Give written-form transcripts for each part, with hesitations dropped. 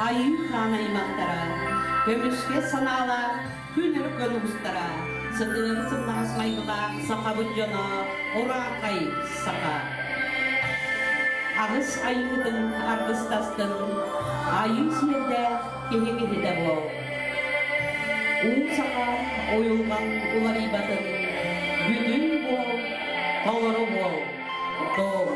Айыы хаан аймахтара, көмүскэ санаалаах күн өркөн уустара, сытыары сымнаҕас майгылаах сахабыт дьоно, урааҥхай саха. Аҕыс айыытын аргыстастын, айыы сиэрдээх киһи киһитэ буол. Уу саха уйулҕан уларыйбатын, бүтүн буол, толору буол, дом.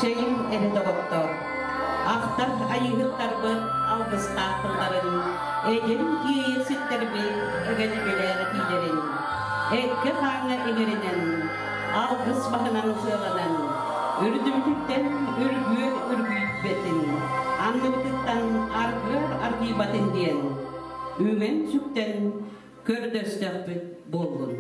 Чэйим эрэ доҕоттор, ахтар айыыһыттарбыт алгыстаах тылларын, эдэр тиэйиэхситтэрбит эгэлгэлээх этиилэрин, эккэ-хааҥҥа иҥэринэн, алгыс баһынан сыаланан, үрдүбүтүттэн үргүөр үргүйбэтин, анныбытыттан аргыар аргыйбатын диэн, үҥэн-сүктэн көрдөстөхпүт буоллун.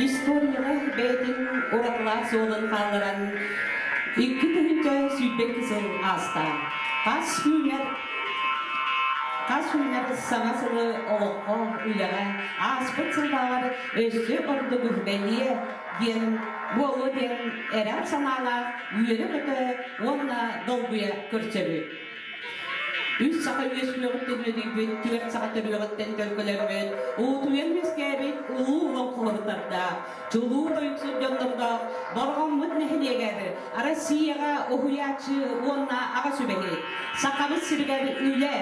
Историяҕа бэйэтин уратылаах суолун хаалларан 2022 сыл ааста. Хас үүнэр хас үүнэр саҥа сылы олоххо, үлэҕэ ааспыт сыллааҕар өссө ордук бэлиэ диэн буолуо диэн эрэл санаалаах үөрэ-көтө уонна долгуйа көрсөбүт. Үс саха үөскүөҕүттэн үөдүйбүт, түөрт саха төрүөҕүттэн төлкөлөммүт, уутуйан үөскээбит улуу олоҥхоһуттардаах, чулуу тойуксут дьоннордоох Борҕоммут нэһилиэгэр Россияҕа уһуйааччы уонна аҕа сүбэһит, Сахабыт сиригэр үлэ,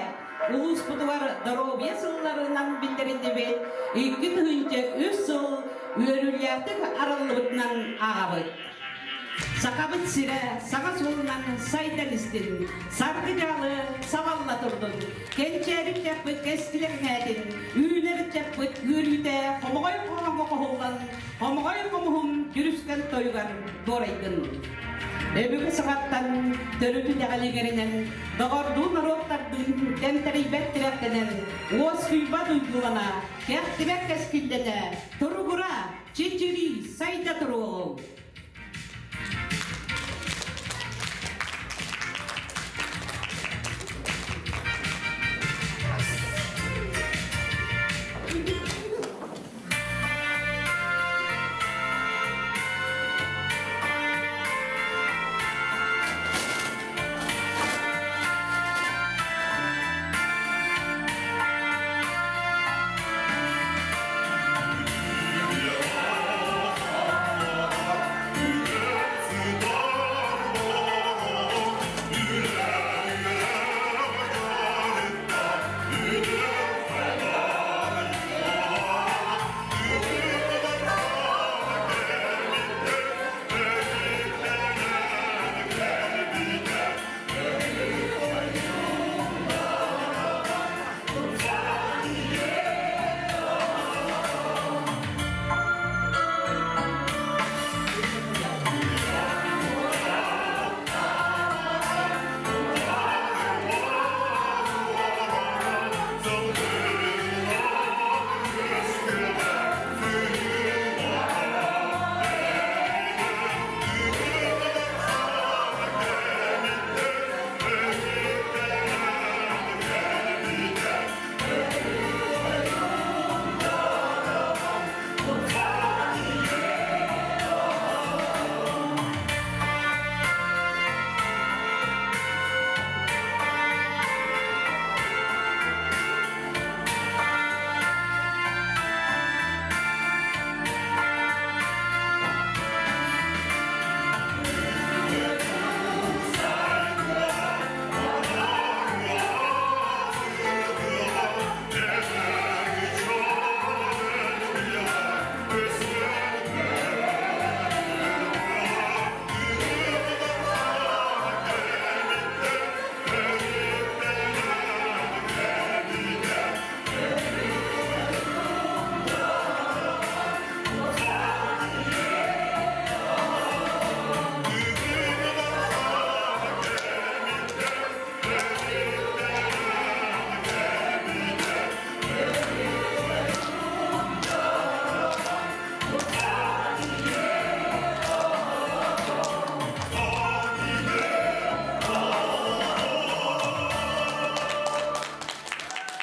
улууспутугар доруобуйа сылларынан биллэриллибит 2003 сыл үөрүүлээхтик арыллыбытынан ааҕабыт. Сахабыт сирэ саҥа суолунан сайдан истин, саргы дьаалы салалла турдун, кэнчээри ыччаппыт кэскилэҥнээтин, үүнэр ыччаппыт үөрүүтэ хомоҕой хоһооҥҥо хоһуллан, хомоҕой хомуһун дьүрүскэн тойугар дуорайдын. Өбүгэ саҕаттан төрүт итэҕэлигэринэн, доҕордуу норуоттардыын тэмтэрийбэт тирэхтэнэн, уоскуйбат уйгулана, кэхтибэт кэскиллэнэ, туругура, чичирии, сайда туруоҕуҥ!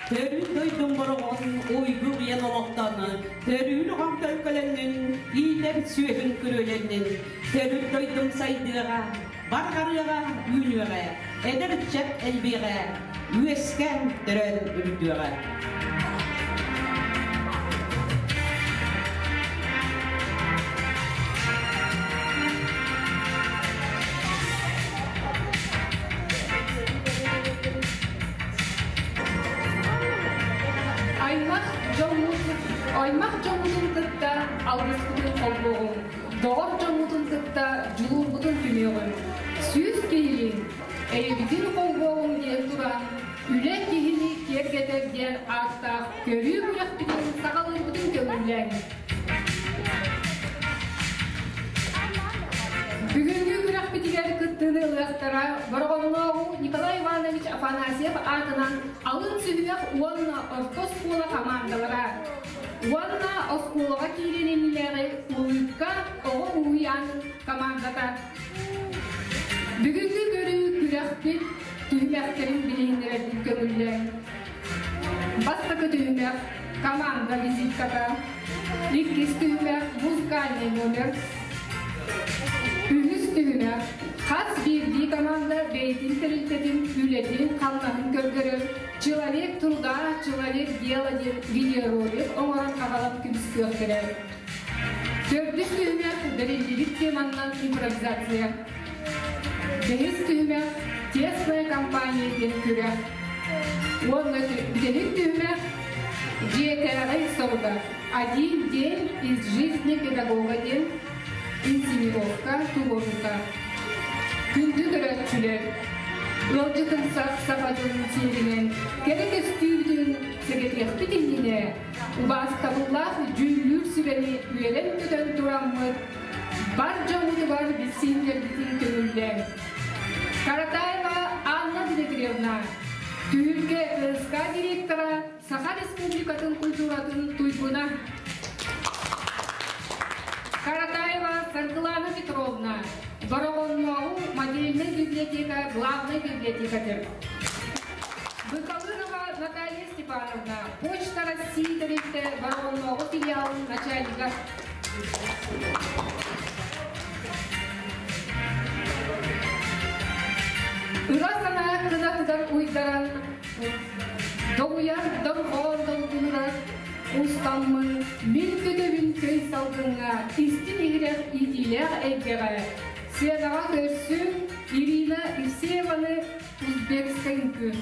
Төрүүр дойдум Бороҕон уйгу уйан олохтон, төрүүр оҕом төлкөлөннүн, иитэр сүөһүн күрүөлэннин, төрүт дойдум сайдыаҕа, барҕарыаҕа, үүнүөҕэ, эдэр ыччат элбиэҕэ, үөскээн төрөөн үрдүөҕэ. Аймах дьоммут, аймах дьоммутун кытта алгыспытын холбуоҕуҥ, доҕор дьоммутун кытта дьулуурбутун түмүөҕүҥ, сүүс киһилиин эйэбитин холбуоҕуҥ диэн туран, үлэ киһини киэргэтэр диэн ааттаах көрүү күрэхпитин саҕалыырбытын көҥүллээҥ. Бүгүҥҥү күрэхпитигэр кыттыыны ылыахтара Бороҕоннооҕу Николай Иванович Афанасьев аатынан алын сүһүөх уонна орто оскуола хамаандалара уонна оскуолаҕа киириэн иннинээҕи Улыбка оҕо уһуйаанын командата. Бүгүҥҥү көрүү күрэхпит түһүмэхтэрин билиһиннэрэрбит көҥүллээн. Бастакы түһүмэх команда визитката, иккис түһүмэх музыкальный номер, үһүс түһүмэх хас биирдии команда бэйэтин тэрилтэтин үлэтин-хамнаһын көрдөрөр «Человек труда, человек дела» диэн видеоролик оҥорон аҕалан көмүскүөхтэрэ. Төрдүс түһүмэх бэриллибит теманнан импровизация. Бэһис түһүмэх «Тесная компания» диэн күрэх. Уонна бүтэһик түһүмэх дьиэтээҕи соруга «Один день из жизни педагога» диэн инсценировка туруоруута. Күндү көрөөччүлэр, ыалдьытымсах саха дьонун сиэринэн кэрэ көстүүбүтүн сэгэтиэхпит иннинэ убаастабыллаах дьүүллүүр сүбэни үөрэн-көтөн тураммыт бар дьоммутугар билсиһиннэрбитин көҥүллээҥ. Каратаева Анна Дмитриевна, Түһүлгэ СК директора, Саха Республикатын культуратын туйгуна. Каратаева Саргылана Петровна, Бороҕоннооҕу модельнай библиотека главнай библиотекарь. Быкалынова Наталья Степановна, Почта России тэрилтэ Бороҕоннооҕу филиалын начальнига. Ыра санаа кынатыгар уйдаран, долуйар дорҕоон долгунурар устаммын, мин көтөбүн көй салгыҥҥа истиҥ иһирэх иитиилээх эйгэҕэ сыанаҕа көрсүҥ Ирина Евсееваны узбекскай үҥкүү.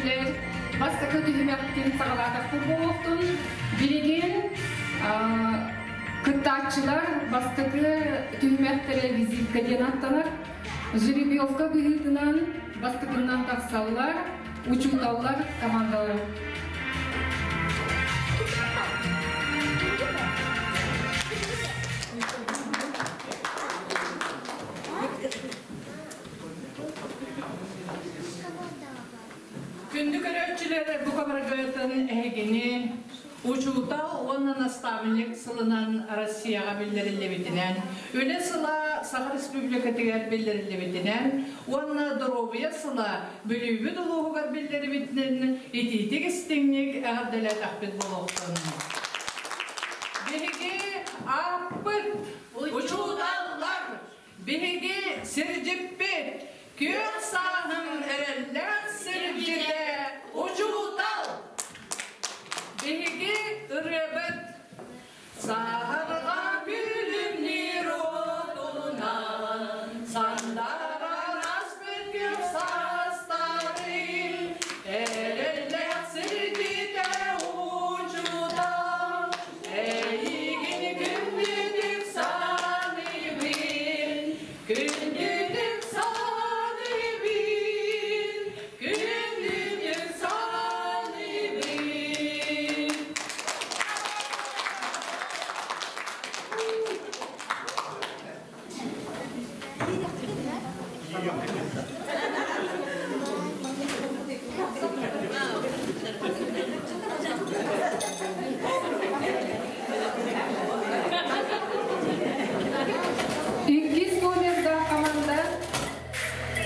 Көрөөччүлэр, бастакы түһүмэхпитин саҕалаатахпыт буолуохтун. Билигин кыттааччылар бастакы түһүмэхтэрэ визитка диэн ааттанар. Жеребьевка быһыытынан бастакыннан тахсаллар учууталлар командалара. Күндү көрөөччүлэр, бу хабаргытын эһигини Учуутал уонна наставник сылынан Россияҕа биллэриллибитинэн, Үлэ сыла Саха Республикатыгар биллэриллибитинэн уонна Доруобуйа сыла Бүлүүбүт улууһугар биллэрибитинэн итиитик истиҥник эҕэрдэлээтэхпит буолуохтун. Биһиги ааппыт учууталлар, биһиги сирдьиппит, күөх сааһым эрэллээх сирдьитэ учуутал! Биһиги ырыабыт Саһарҕа күлүмнүүр отунан Сандаран аспыт күөх саастарын Эрэллээх сирдьитэ учуутал Эйигин күндүтүк саныыбын Күндүтүк саныыбын Күндүтүк саныыбын Иккис номердаах команда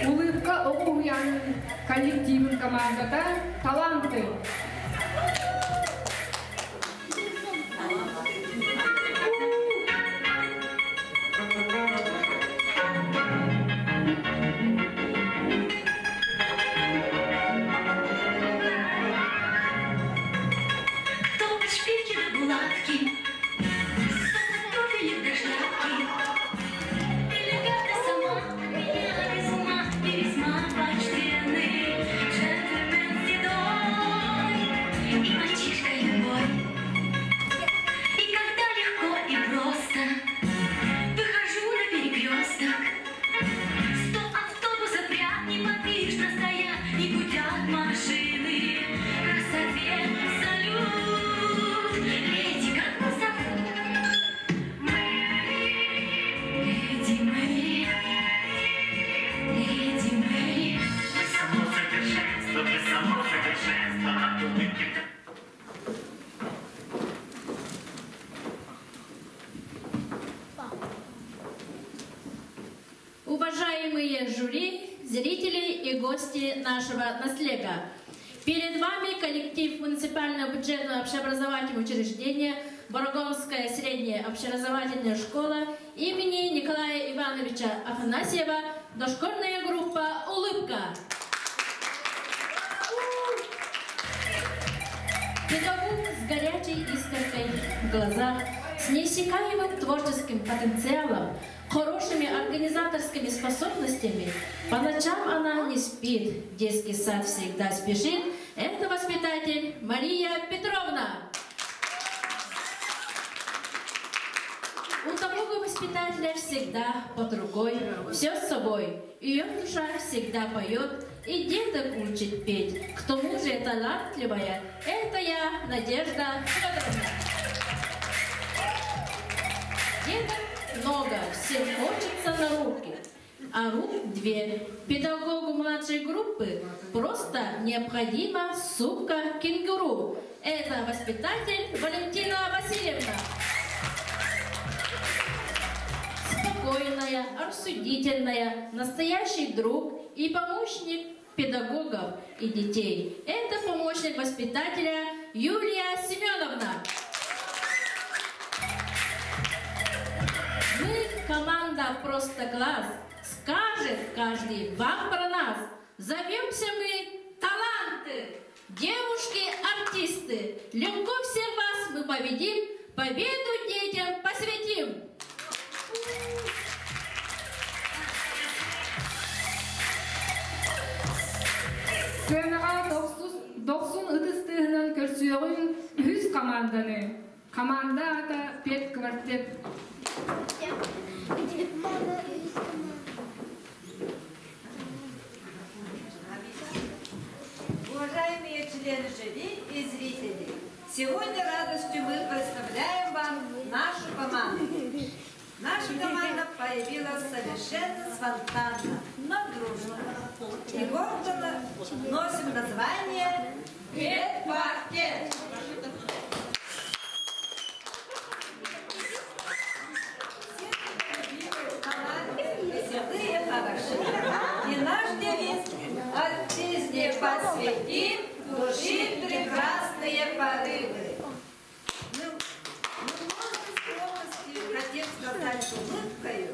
Улыбка оҕо уһуйаанын коллективын командата «Таланты». Кто под шпильки да булавки, кто под туфелек да шляпки, Элегантна сама, меня без ума и весьма почтенный джентльмен седой и мальчишка любой. И когда легко и просто выхожу на перекресток, 100 автобусов ряд неподвижно стоят и гудят машины. Красоте салют! Леди, как вас зовут? Мэри, леди Мэри, леди Мэри. Вы само совершенство, вы само совершенство, от улыбки до Уважаемые жюри, зрители и гости нашего наслега. Перед вами коллектив муниципального бюджетного общеобразовательного учреждения Борогомская средняя общеобразовательная школа имени Николая Ивановича Афанасьева, дошкольная группа «Улыбка». Педагог с горячей искоркой в глазах, с неиссякаемым творческим потенциалом, хорошими организаторскими способностями. По ночам она не спит, в детский сад всегда спешит. Это воспитатель Мария Петровна. У такого воспитателя всегда под рукой, все с собой. Ее душа всегда поет и деток учит петь. К тому же талантливая, это я, Надежда Федоровна. Деток много, всем хочется на руки, а рук две. Педагогу младшей группы просто необходима сумка кенгуру. Это воспитатель Валентина Васильевна. Спокойная, рассудительная, настоящий друг и помощник педагогов и детей. Это помощник воспитателя Юлия Семеновна. Мы команда «Просто класс». Скажет каждый вам про нас. Зовемся мы «Таланты». Девушки-артисты, легко всех вас мы победим, победу детям посвятим. Сценаҕа тохсус хамаанданы. Хамаанда аата Педквартет. Уважаемые члены жюри и зрители, сегодня радостью мы представляем вам нашу команду. Наша команда появилась совершенно спонтанно, но дружно. И гордо носим название «Педквартет». Веселые, хороши. И наш девиз «Отчизне посвятим души прекрасные порывы». Мы можем скромностью хотим сказать с улыбкою,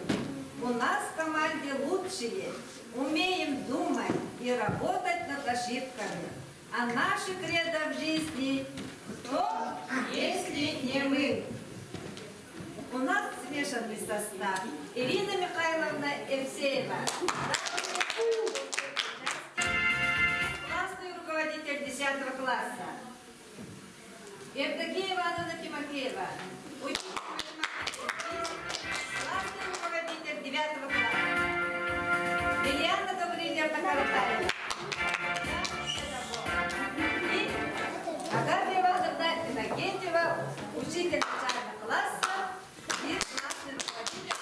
у нас в команде лучшие, умеем думать и работать над ошибками. А наши кредо в жизни кто, если не мы? У нас смешанный состав. Ирина Михайловна Евсеева. Классный руководитель 10 класса. Евдокия Ивановна Тимофеева. Учитель математики и физики, классный руководитель 9 класса. Лилиана Гавриловна Каратаева. И Агафья Ивановна Иннокентьева, учитель начального класса и классный руководитель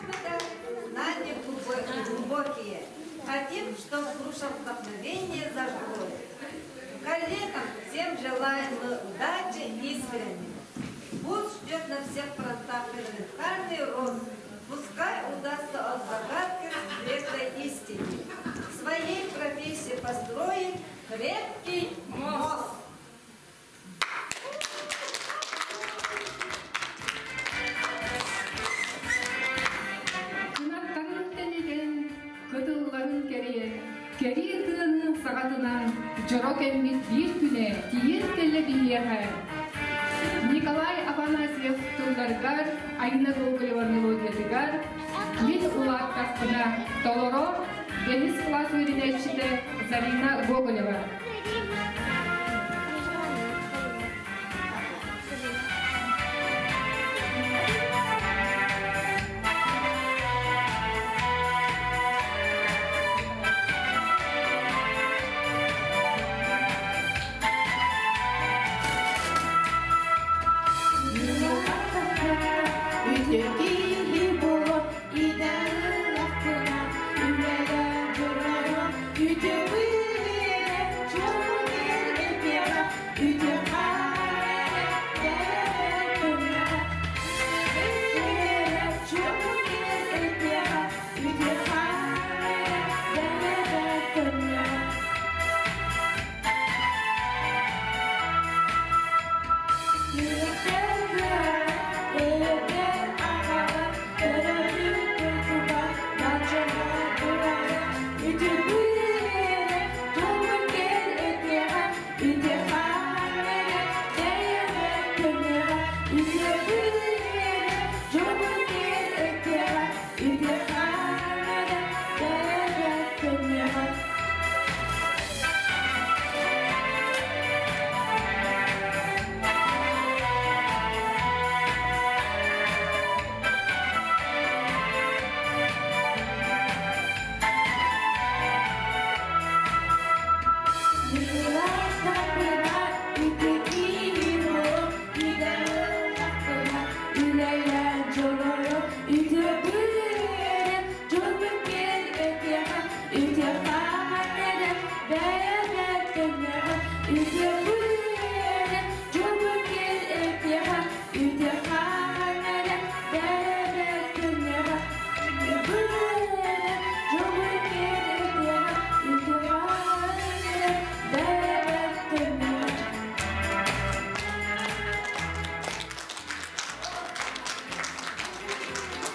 3 класса. Знания глубокие. Хотим, чтобы слушал вдохновение зажглось. Коллегам всем желаем мы удачи искренне. Пусть ждет на всех фронтах элементарный рост. Пускай удастся от загадки светлой истине. Своей профессии построить крепкий мост. Кынаттарын тэнитэн, кытылларын кэрийэн, кэрии тыаны саҕатынан дьоро кэммит биир күнэ тиийэн кэллэ биһиэхэ. Николай Афанасьев тылларыгар, Айна Гоголева мелодиятыгар Мин улааттахпына толорор бэһис кылаас үөрэнээччитэ Зарина Гоголева.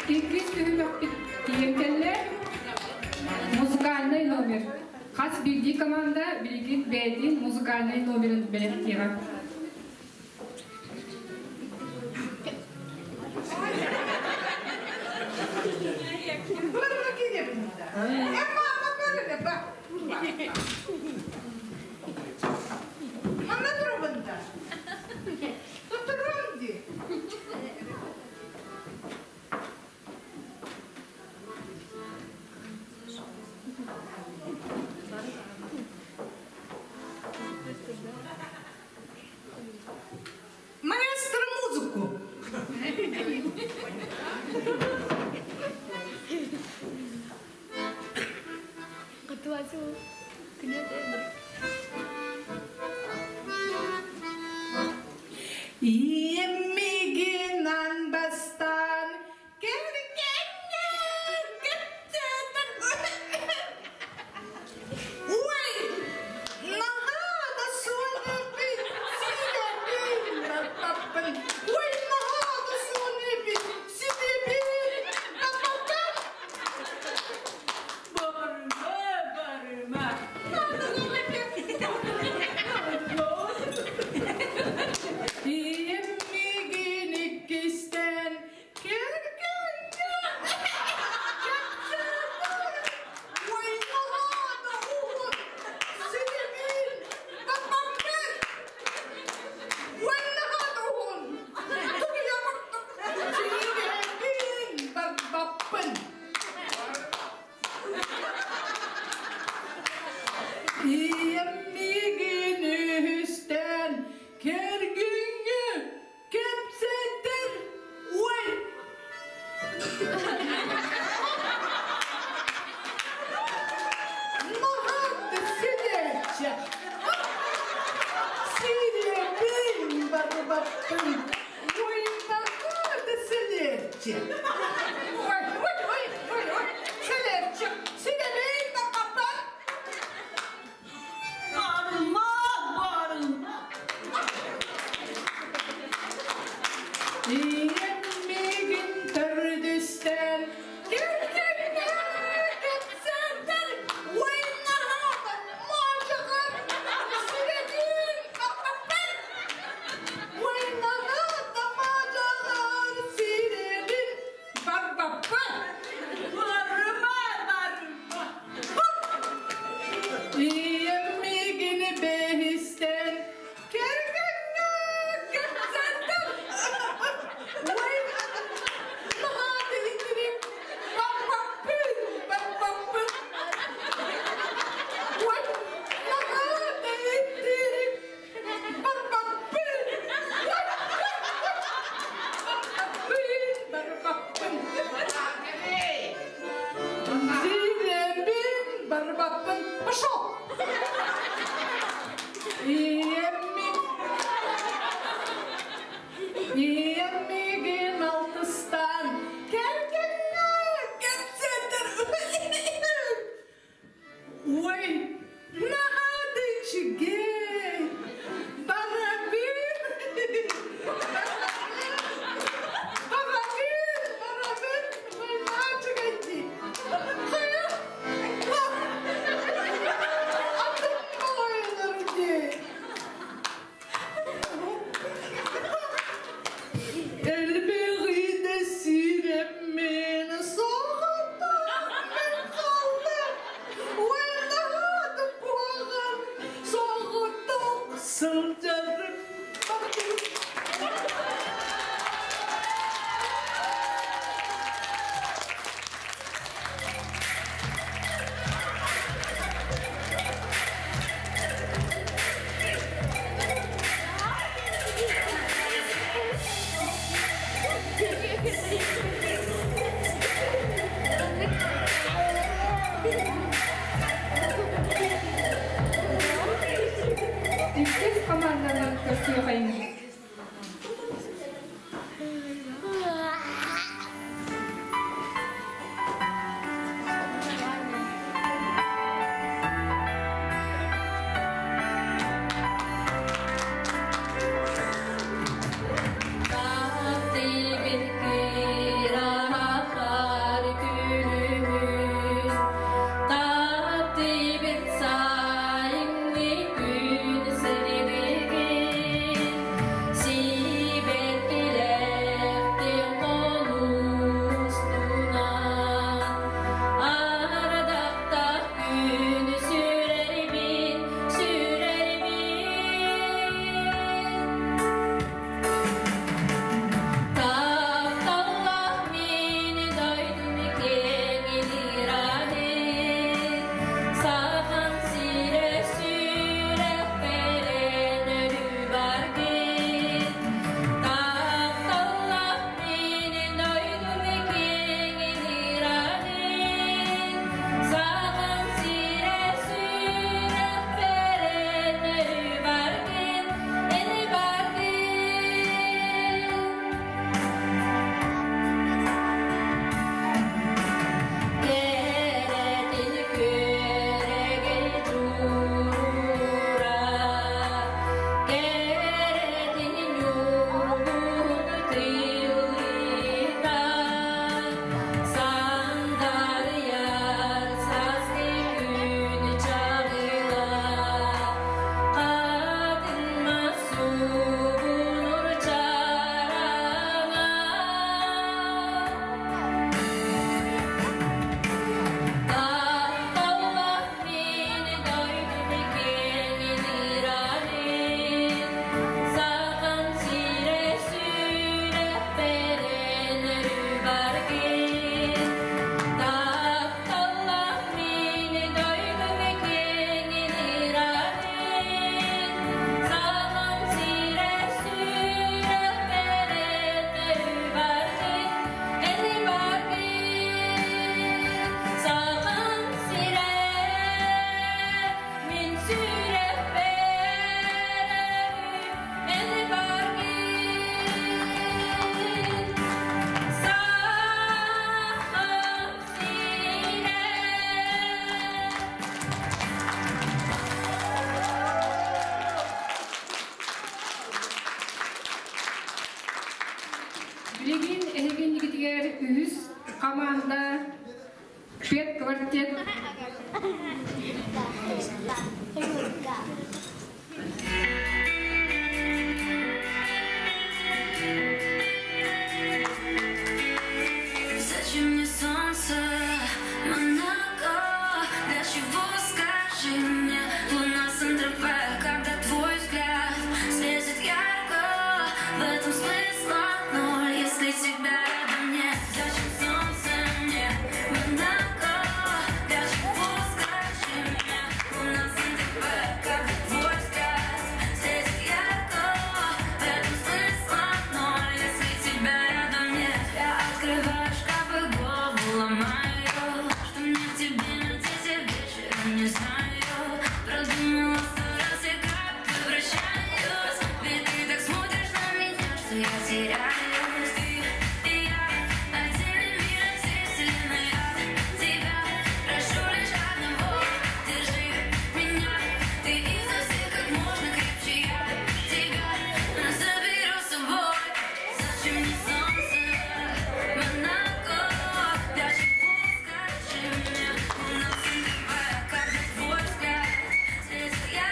Иккис түһүмэхпит тиийэн кэллэ. Музыкальный номер. Хас биирдии команда билигин бэйэтин музыкальный номерын бэлэхтиэҕэ. Наһаа силиэччэ. Сириэбин барбаппын. Ой, наһаа да силиэччэ. Ой, ой, ой, ой, ой, силиэччэ. Сириэбин барбаппын. Барыма, барыма. Ийэм миигин төрдүстээн. Үһүс команда пед-квартет. Зачем мне солнце, Монако? Для чего, скажи мне, луна Сан-Тропе, когда твой взгляд светит ярко? В этом смысла ноль, если тебя рядом нет. Зачем солнце мне, Монако? Для чего, скажи мне, луна Сан-Тропе, когда твой взгляд светит ярко? В этом смысла ноль, если тебя рядом нет. Я открываю шкаф и голову ломаю, что мне в тебе найти, я вечером не знаю. Продумала сто раз, я как превращаюсь, ведь ты так смотришь на меня, что я теряюсь. Ты и я, отдельный мир от всей вселенной. Я тебя прошу лишь одного, держи меня. Ты изо всех как можно крепче, я тебя заберу с собой. Зачем мне солнце, Монако? Для чего, скажи мне, луна Сан-Тропе, когда твой взгляд светит ярко?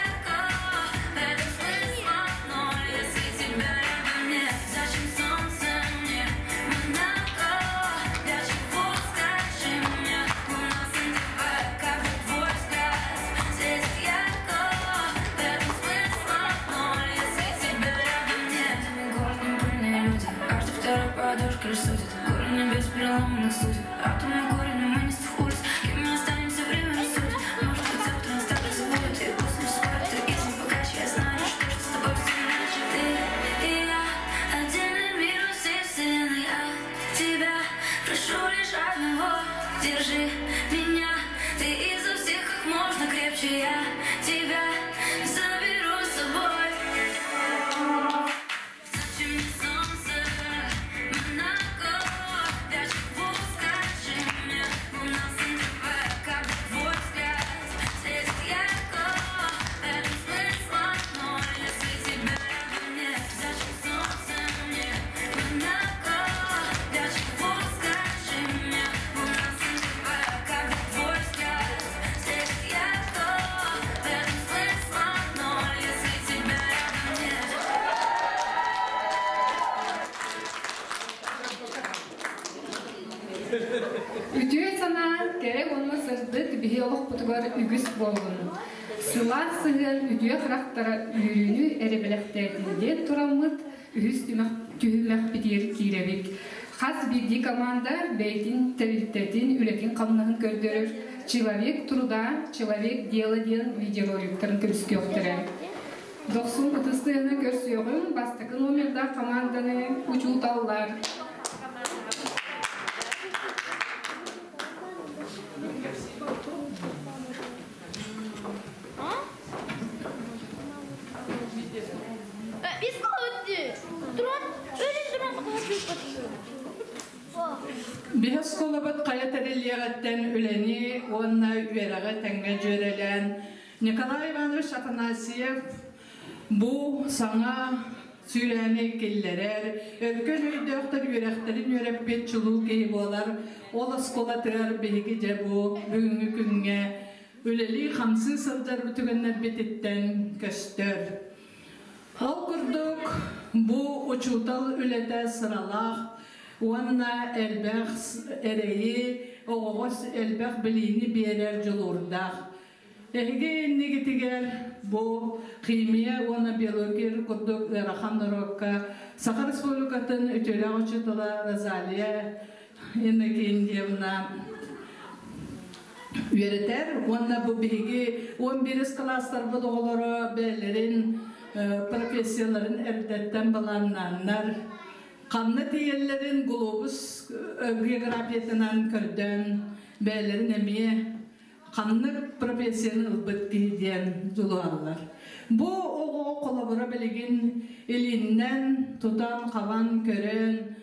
В этом смысла ноль, если тебя рядом нет. Зачем солнце мне, Монако? Для чего, скажи мне, луна Сан-Тропе, когда твой взгляд светит ярко? В этом смысла ноль, если тебя рядом нет. Город не пыльные люди, каждый второй подушка рассудит. Горы небес переломанных судеб, атомы корень манящих улиц. Кем мы останемся, время рассудит. Может быть, завтра нас так и забудут. И пусть не спорят, ты истин богаче. Я знаю лишь то, что с тобой все иначе. Ты и я, отдельный мир во всей вселенной. Я тебя прошу лишь одного, держи меня. Ты изо всех как можно крепче, я тебя заберу с собой. Зачем мне солнце, Монако? Для чего, скажи мне, луна Сан-Тропе, когда твой взгляд светит ярко? В этом смысла ноль, если тебя рядом нет. Зачем солнце мне, Монако? Для чего, скажи мне, луна Сан-Тропе, когда твой взгляд светит ярко? В этом смысла ноль, если тебя рядом нет. Үтүө санаа кэрэ уонна сырдык биһи олохпутугар үгүс буоллун. Сылаас сыһыан үтүө харахтара үөрүүнү эрэ бэлэхтээтин диэн тураммыт үһүс түһүмэхпитигэр киирэбит. Хас биирдии команда бэйэтин тэрилтэтин үлэтин хамнаһын көрдөрөр «Человек труда, человек дела» диэн видеороликтарын көмүскүөхтэрэ. Дохсун ытыстыһына көрсүөҕүҥ бастакы номердаах команданы учууталлар. Биһи оскуолабыт хайа тэриллиэҕиттэн үлэни уонна үөрэҕи тэҥҥэ дьүөрэлээн Николай Иванович Афанасьев бу саҥа сүүрээни киллэрэр, өркөн өйдөөхтөр үөрэхтэрин үөрэппит чулуу киһи буолар. Ол оскуолатыгар биһиги дьэ бу бүгүҥҥү күҥҥэ үлэлии хамсыы сылдьар бүтүгэннэрбититтэн көстөр. Ол курдук бу учуутал үлэтэ сыралаах уонна элбэх эрэйи, оҕоҕо элбэх билиини биэрэр дьулуурдаах. Эһиги иннигитигэр бу химия уонна биология курдук ыарахан норуокка Саха Республикатын үтүөлээх учуутала Розалия Иннокентьевна үөрэтэр уонна бу биһиги 11 кылаастарбыт оҕолоро бэйэлэрин профессияларын эрдэттэн былааннааннар ханна тиийэллэрин глобус географиятынан көрдөөн бэйэлэрин эмиэ ханнык профессияны ылбыт киһи диэн дьулуһаллар. Бу оҕо холобура билигин илииннэн тутан-хабан көрөн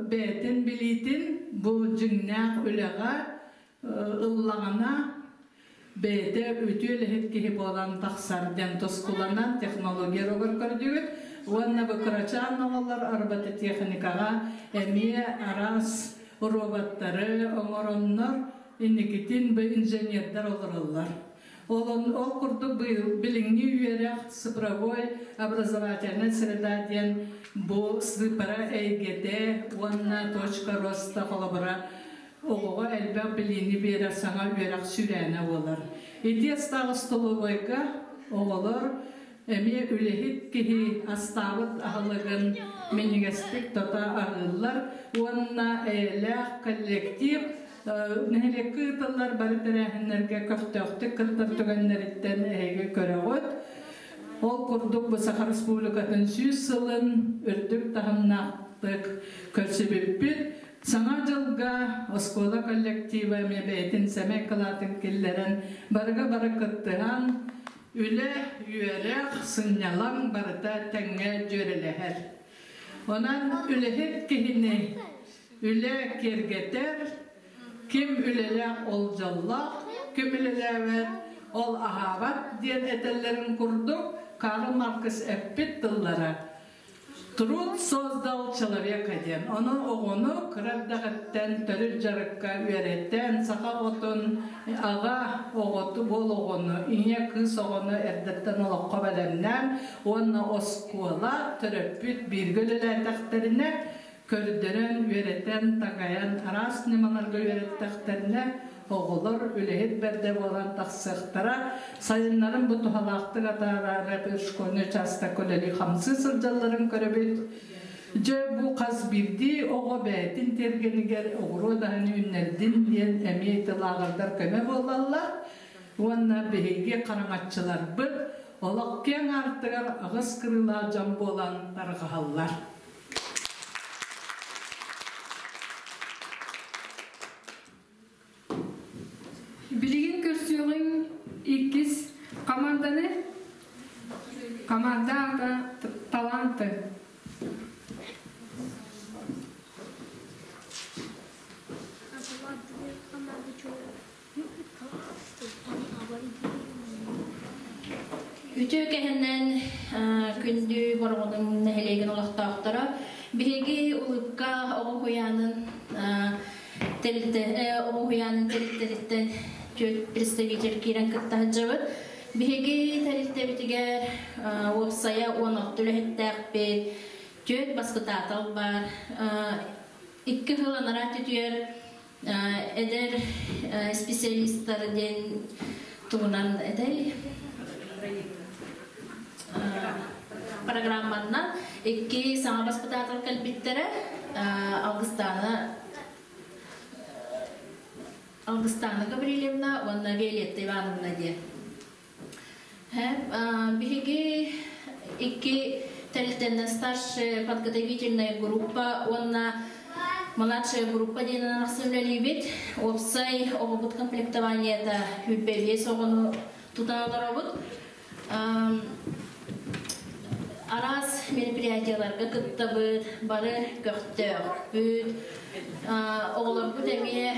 бэйэтин билиитин бу дьиҥнээх үлэҕэ ыллаҕына бэйэтэ үтүө үлэһит киһи буолан тахсар диэн тускуланан технология рогар көрдүгүт уонна бу кырачаан оҕолор робототехникаҕа эмиэ араас роботтары оҥороннор инникитин бу инженердэр олороллор. Ол, ол курдук билиҥҥи үөрэх цифровой образовательная среда диэн бу сыыппара эйгэтэ уонна точка роста холобура оҕоҕо элбэх билиини биэрэр саҥа үөрэх сүүрээнэ буолар. Ити астаах остолобуойга оҕолор эмиэ үлэһит киһи астаабыт аһылыгын минньигэстик тото аһыыллар уонна эйэлээх коллектив нэһилиэккэ ыытыллар бары тэрээһиннэргэ көхтөөхтүк кыттар түгэннэриттэн эһиги көрөҕүт. Ол курдук бу Саха Республикатын 100 сылын үрдүк таһымнаахтык көрсүбүппүт. Саҥа дьылга оскуола коллектива эмиэ бэйэтин сэмэй кылаатын киллэрэн барыга бары кыттыһан үлэ, үөрэх, сынньалаҥ барыта тэҥҥэ дьүөрэлэһэр. Онон үлэһит киһини үлэ киэргэтэр, ким үлэлээх ол дьоллоох, ким үлэлээбэт ол аһаабат диэн этэллэрин курдук Карл Маркс эппит тыллара Труд создал человека диэн. Ону оҕону кыра эрдэҕиттэн төрүт дьарыкка үөрэтэн, саха оҕотун аҕа оҕоту буол оҕону, ийэ кыыс оҕону эрдэттэн олоххо бэлэмнээн уонна оскуола төрөппүт бииргэ үлэлээтэхтэринэ көрдөрөн, үөрэтэн, такайан араас ньымаларга үөрэттэхтэринэ оҕолор үлэһит бэрдэ буолан тахсыахтара, сайыннарын бу туһалаахтык атаараары школьный участокка үлэлии-хамсыы сылдьалларын көрөбүт. Дьэ, бу хас биирдии оҕо бэйэтин тиэргэнигэр оҕуруот аһын үүннэрдин диэн эмиэ ити лааҕырдар көмө буолаллар. Уонна биһиги хараҥаччыларбыт олох киэҥ аартыгар аҕыс кырыылаах дьон буолан тарҕаһаллар. Билигин көрсүөҕүҥ иккис команданы команда аата таланты. Үтүө кэһинэн күндү Бороҕонун нэһилиэгин олохтоохторо биһиги Улыбка оҕо уһуйаанын тэрилтэ оҕо уһуйаанын тэрилтэриттэн түөрт представитель киирэн кытта сылдьабыт. Биһиги тэрилтэбитигэр уопсайа 16 үлэһиттээхпит, түөрт баспытаатал баар, икки сыл анараа түтүөр эдэр специалистар диэн тугунан этэй программаннан икки саҥа баспытаатал кэлбиттэрэ Алгыстаана Алгыстаана Гаврильевна уонна Виолетта Ивановна диэн. Биһиги икки тэрилтэннэн старшая подготовительная группа уонна младшая группа диэн арахсан үлэлиибит. Уопсай оҕобут комплектованиета 25 оҕону тутан олоробут. Араас мероприятияларга кыттабыт, бары көхтөөхпүт. Оҕолорбут эмиэ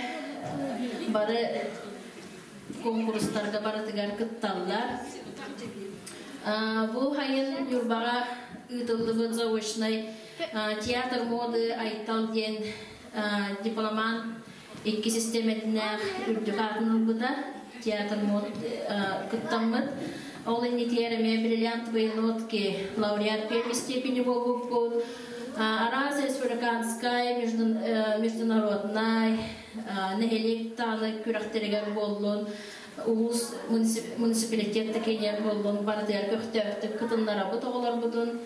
бары куонкурустарга барытыгар кытталлар. Бу сайын Ньурбаҕа ыытыллыбыт заочнай театр моды Айтал диэн дипломант икки систиэмэтинээх үрдүк аатын ылбыта театр мод кыттаммыт. Ол иннитигэр эмиэ бриллиантовые нотки лауреат первой степени буолбуппут. Араас республиканскай, международнай нэһилиэк даҕаны күрэхтэригэр буоллун, улуус муниципалитет да киэнигэр буоллун, барытыгар көхтөөхтүк кытыннарабыт оҕолорбутун.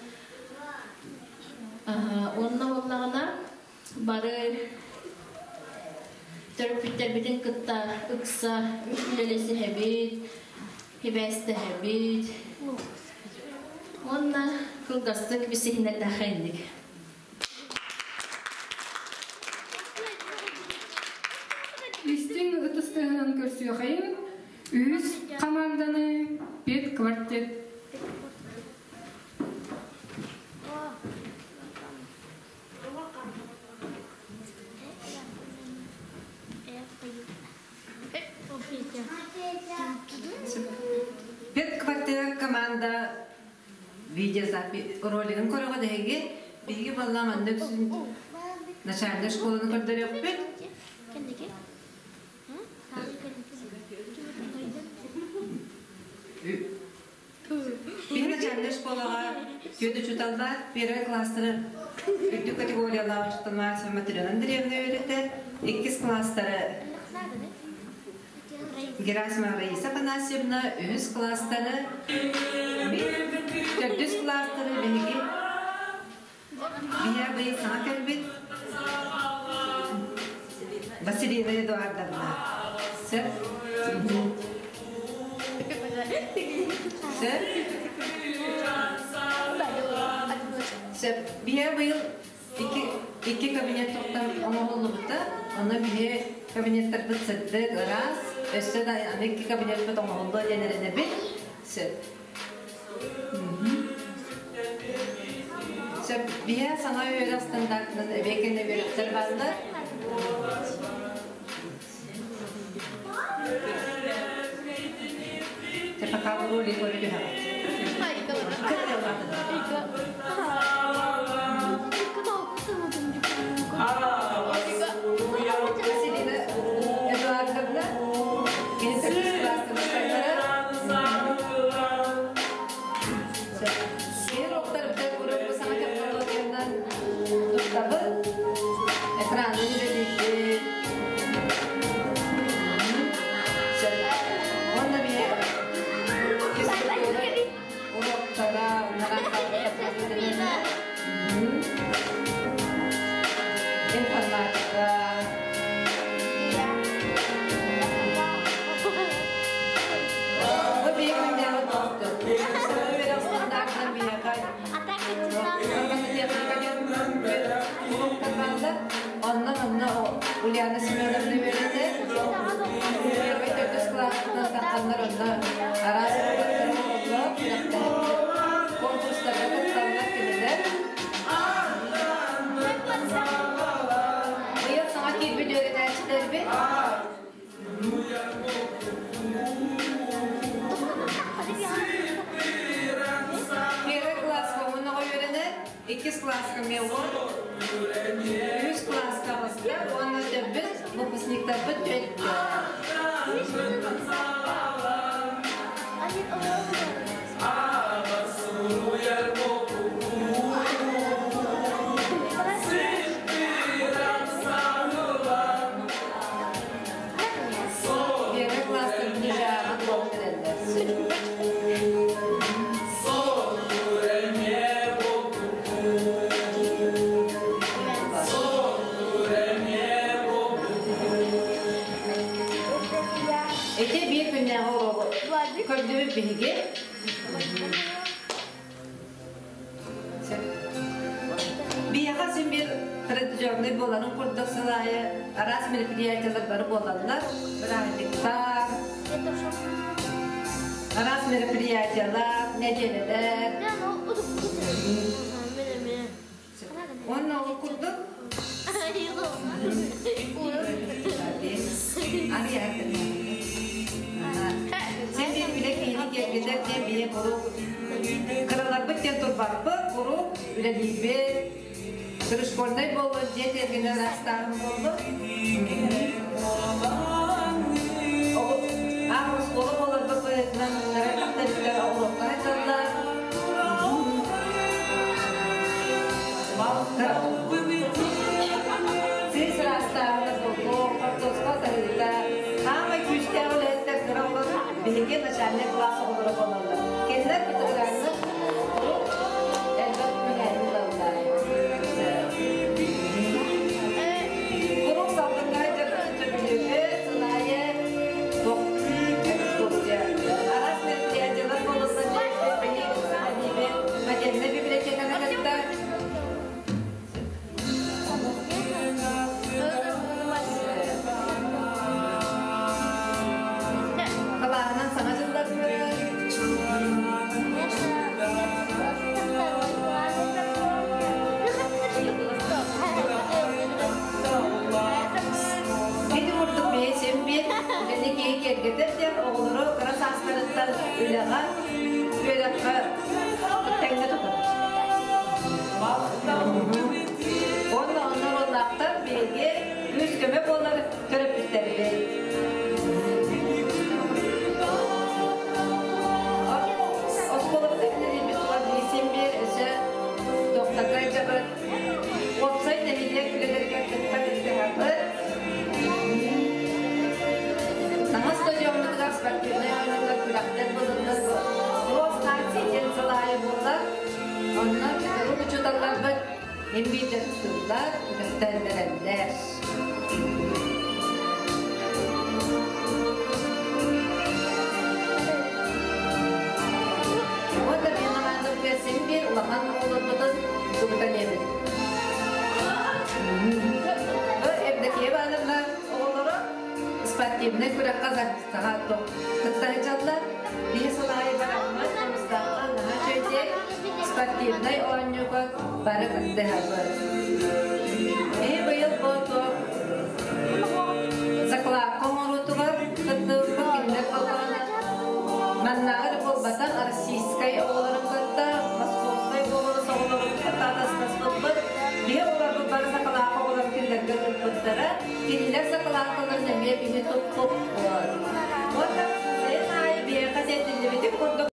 Уонна буоллаҕына бары төрөппүттэрбитин кытта ыкса үлэлэсиһэбит, хибээстэһэбит. Уонна кылгастык билсиһиннэрдэххэ инник. Истиҥ ытыстыһынан көрсүөхэйин үһүс команданы педквартет. Педквартет команда видеозапись ролигын көрөҕө дэһиги биһиги балла маннык начальнай школаны көрдөрүөхпүт. Биһи начальнай школаҕа түөрт учуутал баар. Первый класстары үрдүк категориялаах учуутал Марсия Матрена Андреевна үөрэтэр. Иккис класстары Герасимова Раиса Афанасьевна, үһүс класстары төрдүс класстары биһиги Биһиэ быйыл саҥа кэлбит Василина Эдуардовна. Сөп? Сөп? Сөп. Биһиэ быйыл икки, икки кабинет туттан оҥоһуллубута. Онно биһи кабинеттарбыт сырдык, ыраас. Өссө да аны икки кабинеппыт оҥоһуллуо диэн эрэнэбит. Сөп. Сөп. Биһиэ саҥа үөрэх стандартынан эбиэкэнэ үөрэхтэр бааллар. Пока роли түһэҕит. Василина Эдуардовна, кини төрдүс класстан. Киһи уроктарбыта куруук бу саҥа технологиянан туттабыт. Экранын үлэлиирбит. Сөп. Уонна биһи физкультура уроктара, информатика. Бу биһи күннээҕи олохтор. Саҥа үөрэх стандартынан биһиэхэ техника диэн уроктар бааллар. Онно манна Ульяна Семеновна үөрэтэр. Первый төрдүс класстан тахханнар онно араас уроктар оҥороллор, күрэхтэһэллэр. Конкурстарга кытталлар кинилэр. Быйыл саҥа киирбит үөрэнээччилэрбит. Первый класска уон оҕо үөрэнэр, иккис класска мелон, үһүс класска аҕыста уонна төрдүс выпускниктарбыт төрттөр. Первый класстан ближайший буолан эрэллэр. Ити биир күннээҕи уруогу көрдүбүт биһиги. Биһиэхэ син биир традиционный буоларын курдук сыл аайы араас мероприятиялар бары буолаллар. Бырааһынньыктар, араас мероприятиялар, нэдиэлэлэр. Уонна ол курдук Сен биир үлэ киһини киэргэтэр диэн биһи куруук кыраларбыт диэн турбаппыт, куруук үлэлиирбит. Школьнай буоллун, дьиэ тиэргэнэ ыраастааһын буоллун. Аах оскуола буоларбыт быһыытынан кыра оҕуруокка сылдьаллар. Сис ыраастааһына буоллун, хортуоска таһыыта, хаамай күүстээх үлэһиттэр кыра оҕолор биһиги начальный класс оҕолоро буолаллар. Кинилэр бытыгырааннык куруук элбэх мүһээни ылаллар. Куруук салгыҥҥа сөбүлүүбүт, сыл аайы туох экскурсия. Араас мероприятиялар буолаллар диэбит, модельнай библиотеканы кытта. Кылааһынан саҥа дьылларбыт. Ити курдук бэйэ биир үлэни киһи киэргэтэр диэн оҕолору кыра саастарыттан үлэҕэ, үөрэххэ тэҥҥэ тутар. Уонна онно буоллаахтар биһиги күүс-көмө буолар. Ыыталлар, күрэхтэһиннэрэллэр. Уонна биир хамаандабытыгар син биир улахан оҕолорбутун тубутан иһэбит. Бу Евдокия Ивановна оҕолоро спортивнай күрэххэ саха кытта сылдьаллар. Биһи сыл аайы бараммыт Хомустаахха наһаа үчүгэй спортивнай оонньууга бары кыттыһабыт. Биһи быйыл бу закладка оҥоруутугар кыттыбыппыт кинилэр буоллаҕына маннааҕы эрэ буолбатах российскай оҕолорун кытта московскай уобалас оҕолорун кытта атастаспыппыт. Биһи оҕолорбут бары закладка оҕолорун кинилэргэ туппуттара. Кинилэр закладкаларын эмиэ биһи туппуппут. Уонна сайын аайы биһиэхэ сиэтиллибитин курдук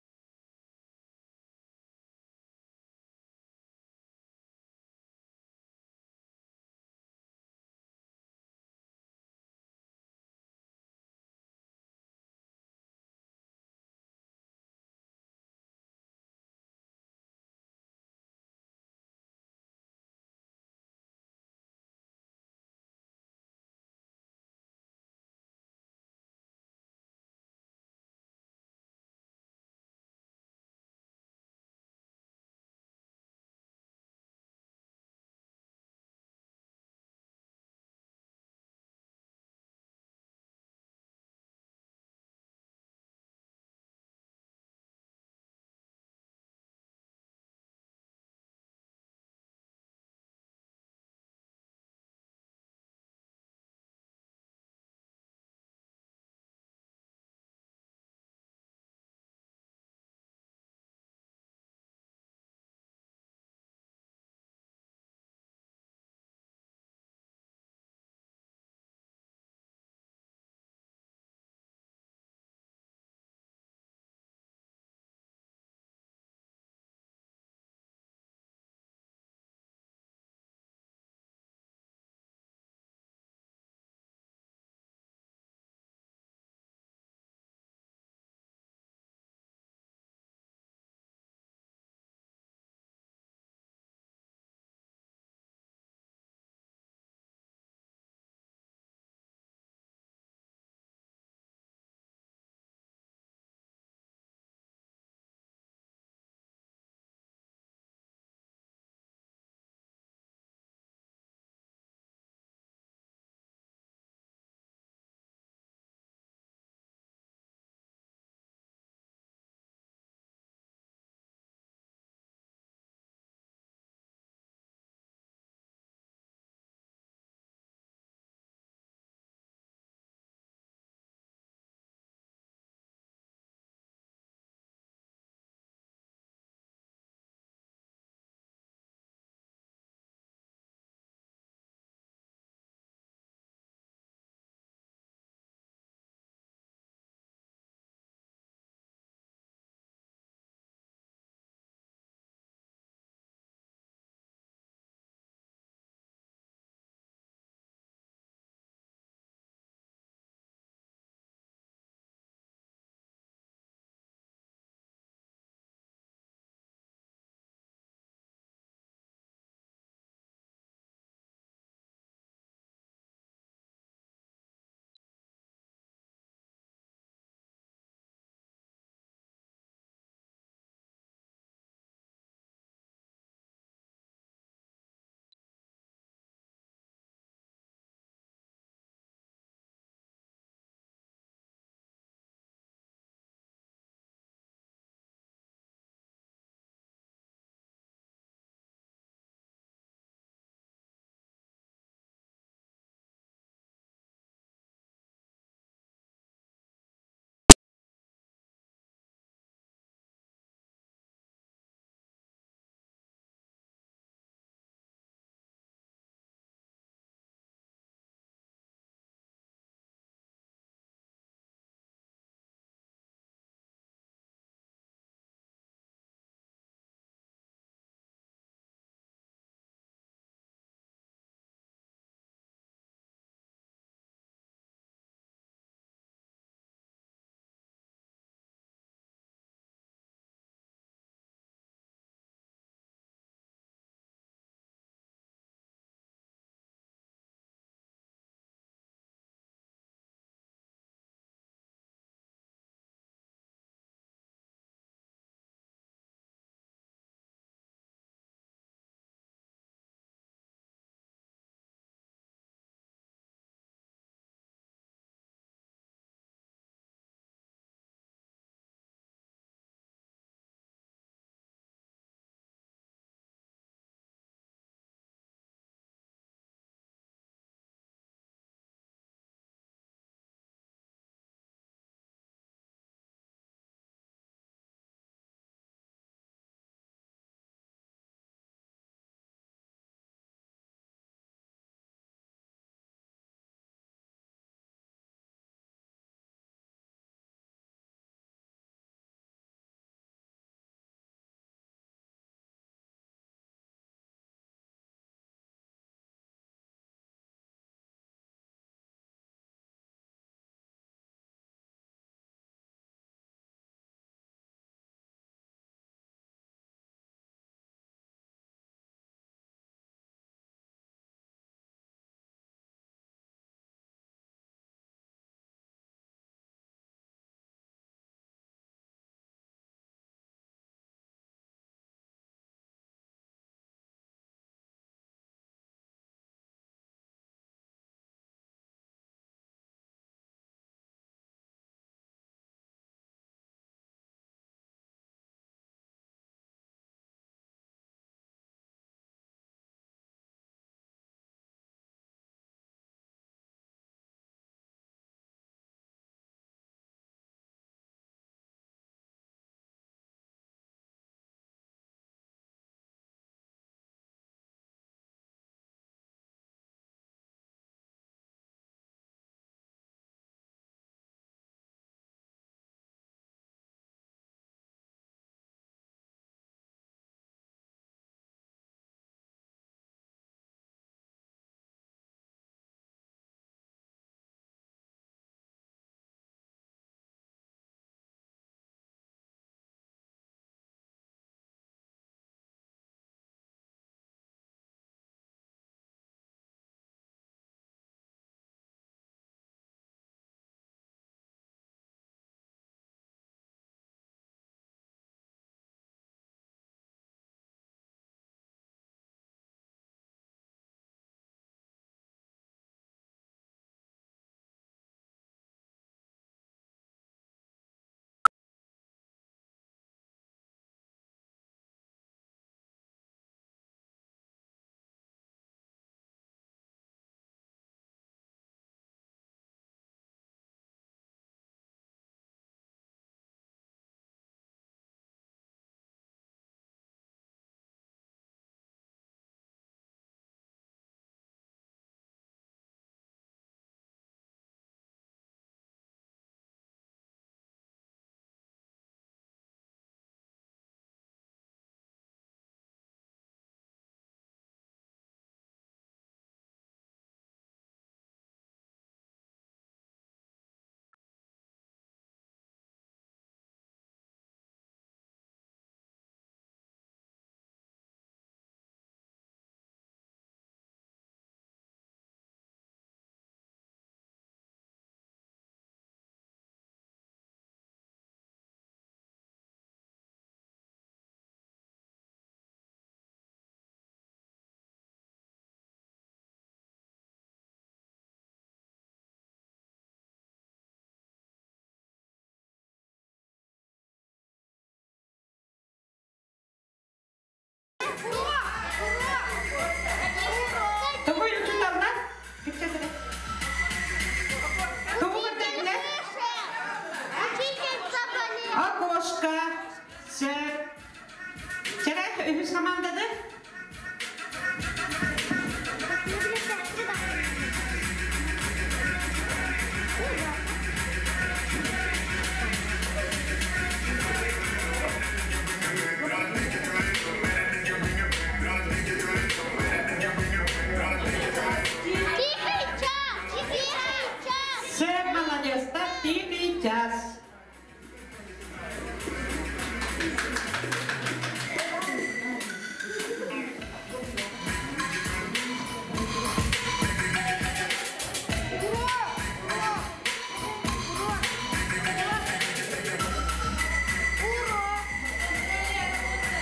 Сөп, маладьыастар, тихий час.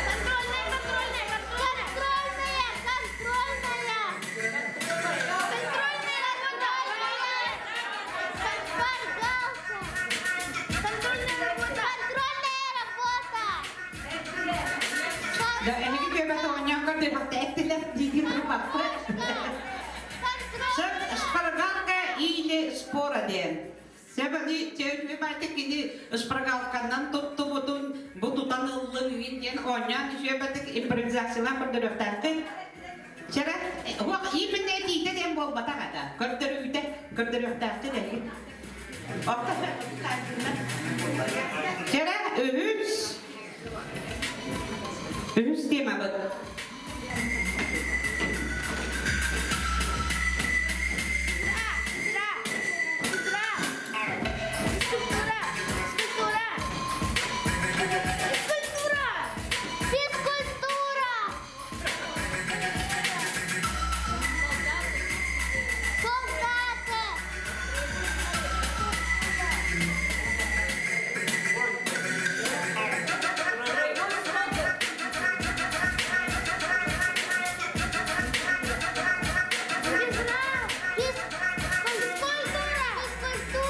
Контрольная, контрольная, контрольная, контрольная. Контрольная, контрольная. Шпаргалка. Контрольная работа. Контрольная работа. Да, эһиги түөбэ тоҕонньоон көрдүөхтэ эттилэр дии турбаппыт. Сөп, шпаргалка или шпора диэн. Сөп, чөйбәтик кини шпаргалканан туттубутун, бу тутан ыллын үгін диэн оонньоон үсүөбэтик импровизациялаан көрдөрүөхтээххин. Чэрэ, хуох именно этиитэ диэн буолбатах ата. Көрдөрүүтэ, көрдөрүөхтээххин эһиги. Орто Чэрэ, үһүс. Үһүс темабыт. Физкультура. Физкультура. Физкультура. Физкультура. Солдаты. Физкультура. Физкультура. Физкультура.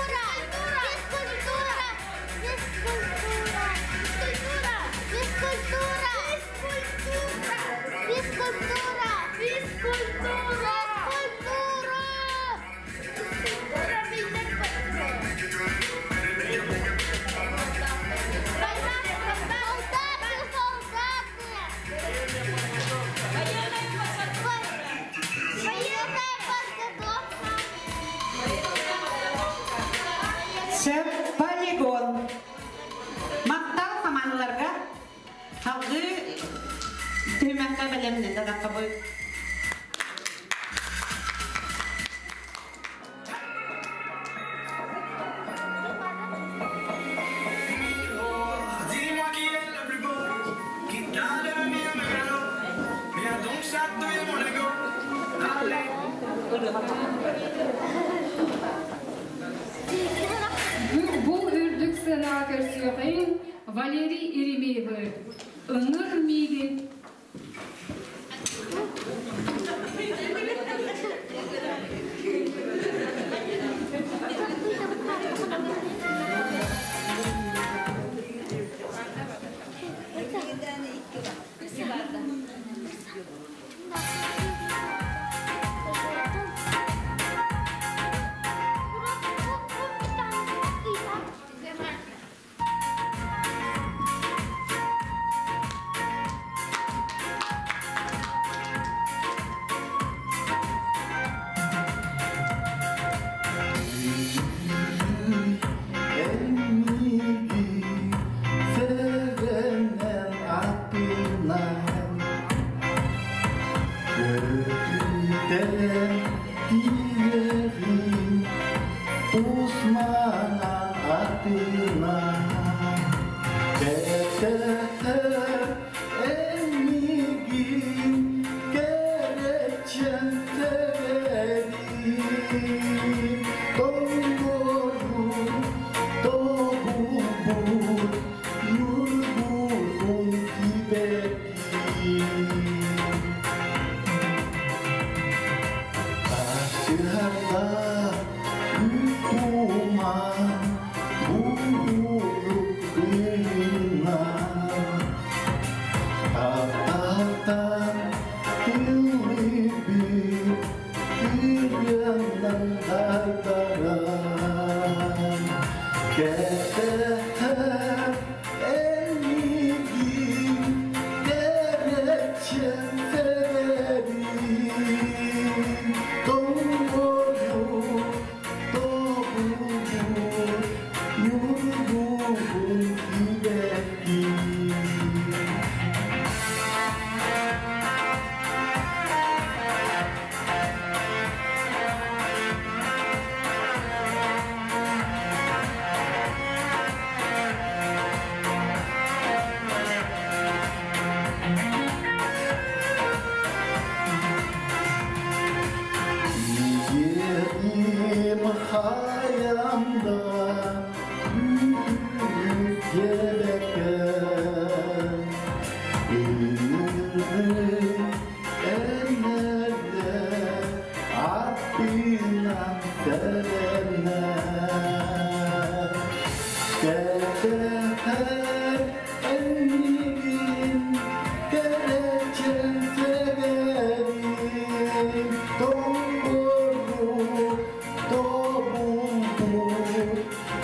Физкультура. Физкультура. Физкультура. Физкультура. Физкультура. Физкультура. Солдаты, солдаты. Военная подготовка. Сөп, полигон. Махтал хамааныларга халгы түмәккә бэлэмнен дадакка. Dis-moi qui est le plus beau, qui t'a le meilleur mégalo. Viens donc chatouiller mon ego. Allez. Бу үрдүк сыанаҕа көрсүөҕүҥ Валерий Еремеевы. Ыҥыр миигин.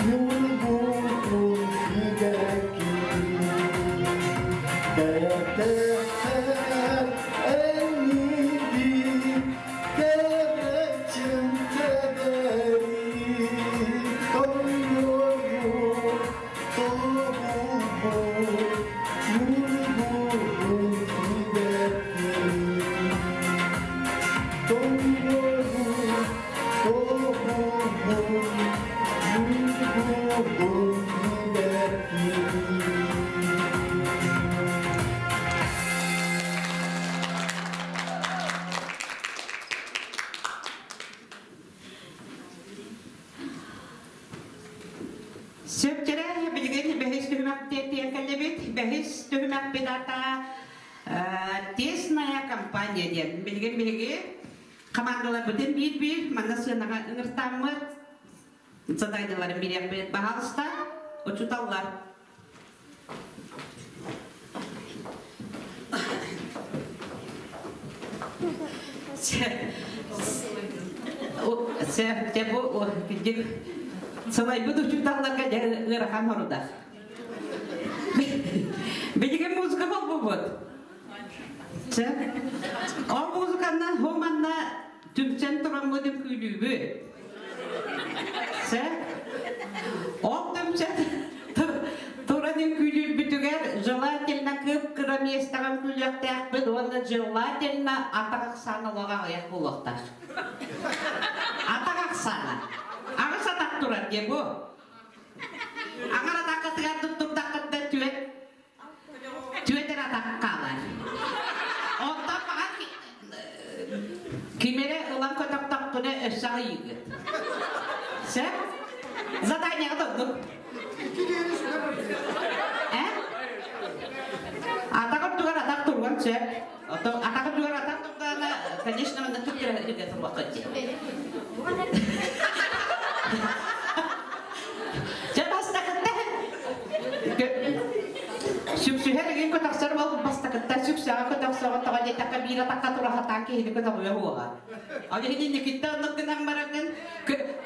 Ньургуһун сибэкки Кэтэһэр эйигин кэрэччин тэбэри Тоҥнорбут тобулбут ньургуһун сибэкки Тоҥнорбут тобулбут ньургуһун сибэкки. Сөптөрө билигин бэһис түһүмэх тиэн кэллибит. Бэһис түһүмэхпит ата тесная компания диэн. Билигин биһиги командаларбытын биир-биир манна сыанаҕа ыҥыртааммыт заданияларын бириэхпит. Баһаалыста, учууталлар. Дьэ бу кырдьык сылайбыт учууталларга дьэ ыарахан сорудах. Билигин музыка холбубут. Чэ. Ол музыканан хо манна түмсэн тураммыт үҥкүүлүүбүт. Чэ. Ол түмсэн туран үҥкүүлүүрбүтүгэр желательно кып-кыра миэстэҕэ үҥкүүлүөхтээхпит уонна желательно атах ахсаана олоҕо аҕыйах буолуохтаах. Атах ахсаана. Аҕыс атах турар диэ бу. Аҥар атаххытыгар туттурдаххытына түөт түөт эрэ атах хаалар. Онтон баҕар ким эрэ ылан көтөхтөхпүнэ өссө аҕыйыыгыт. Сөп? Заданиеҕа оннук. Э? Атах үрдүгэр атах туруон сөп. Атах үрдүгэр атах турдаҕына, конечно, манна түптүрэ үргэ турбакка дии. Дьэ бастакытта сүксүһэр игин көтөхсөр бол бастакытта сүксэҕэ көтөхсөҕө тоҕо диэтэххэ биир атахха тура сатаан киһини көтөҕүө уоҕа. Ол иһин инникиттэ оннук гынан бараҥҥын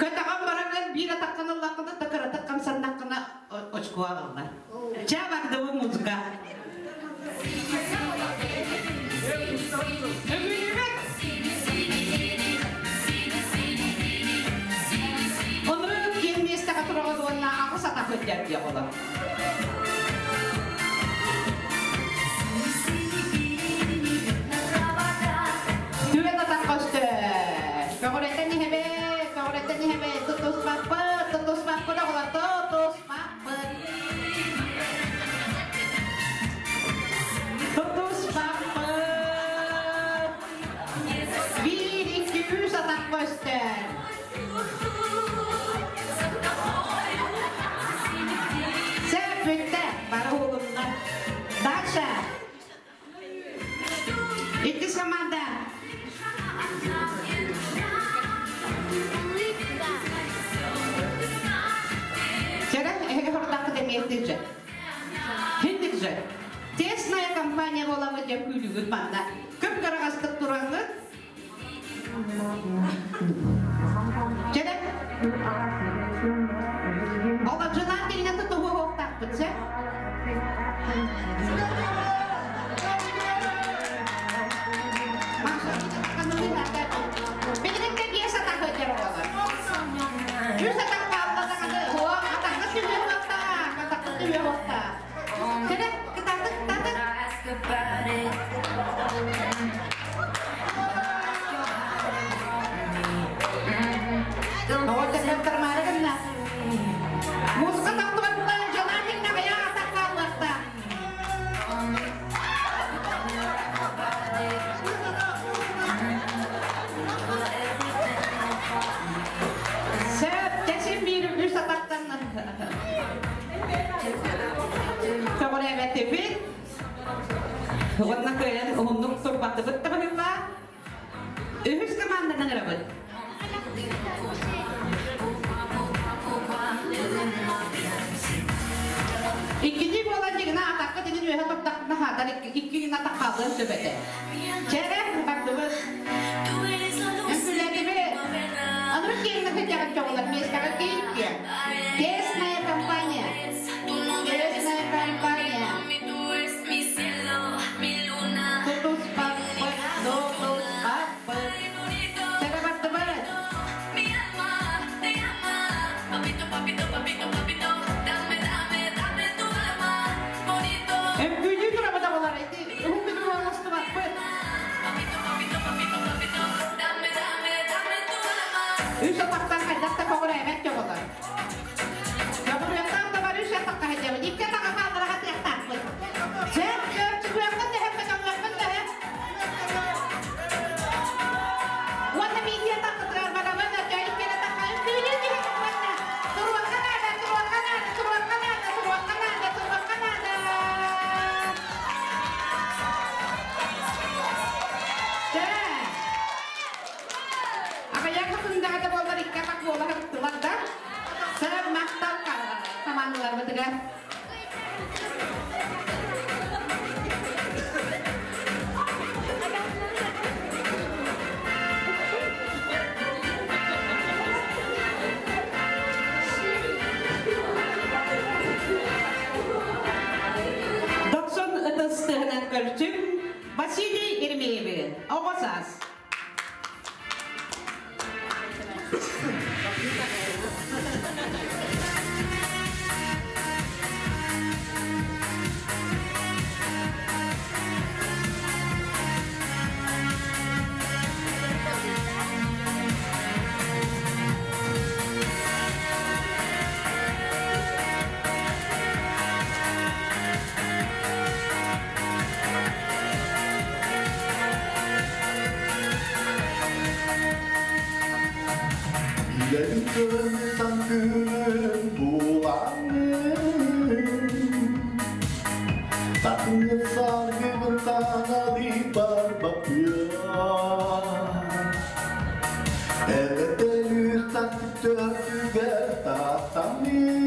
көтөҕөн бараҥҥын биир атаххын ыллаххына да кыратык хамсаннаххына очко аҕаллар. Чэ бардыбы музыка. Үгүлүбэт. Онры киэн миэстэҕэ тураҕын уонна аҕыс атах үрдэр диэх олор. Түөн атах көстөр. Көҕүрэтэн иһэбэ, көҕүрэтэн иһэбэ, тутуспаппыт, тутуспаппыт оҕолор, тутуспаппыт. Тутуспаппыт. Биир, икки, үс атах көстөр. Сөп бүттэ, бары уһулунна. Дальше. Иккис команда. Чэрэ, эһиги хордаххыт эмиэттин же. Хинник же. Тесная компания буоламмыт дьэ күүлүгүт манна. Көп кыраҕастык тураҥҥыт. Чэрэ. Олоржунан кинини тутуһуохтаахпыт, сөп? Билигин биэс атах өтөр оҕолор. Үс атах хаалла даҕаны, атахха түһүө уохтаах, атахха түһүө уохтаах. Кэлэ, кытаатык, кытаатык. Оҕо тахтармаары гынна. Музыка тохтубатта, желательно хайа атах хааллахта. Сөп, кэсин биир үс атахтан көҕүрээбэтибит. Уонна кыайан уһуннук турбатыбыт да быһыылаах. Үһүс команданан ырабыт. Иккини буолан дьигина атахха тигин үөһэ турдахпына хаатар икки гына атах хаалыан сөп этэ. Чэрэ бардыбыт. Үҥкүүлээтибит. Анырык киэҥнэ сылдьаҕын чоҕулар миэстэҕэ киин. диэн. Тесная компания. Тесная компания. Тутуспаппыт, тутуспаппыт. Тэбэ баттыбыт. Үҥкүүлүү турабыт оҕолор. Ити уһун күнү оҥостубаппыт. Үс атахтан хайдах да көҕүрээбэт оҕолор. Көҕүрүөхтээх да бар үс атахха сылдьабыт. Икки атаҕы хааллара сатыахтаахпыт. Сөп, сөп, чугуйахпыт да сөп, көтөҕүөхпүт да сөп. Уонна биирдии атаххытыгар барабын, өтө икки атахха үҥкүүлүү түһэбит уонна туруохха наада, туруохха наада, туруохха наада, туруохха наада, туруохха наада. Чэ. Аҕыйах сындаҕа буоллар икки атах буола сырыттылар да. Сыр махтал хамаандаларбытыгар. Дохсун ытыс тыаһынан көрсүҥ Василий Еремееви, оҕо саас. İleri görmüşsen gülüm bulandım. Tatlı sargı tanalı barbapıyor. Evet elüsten törtüge tatamim.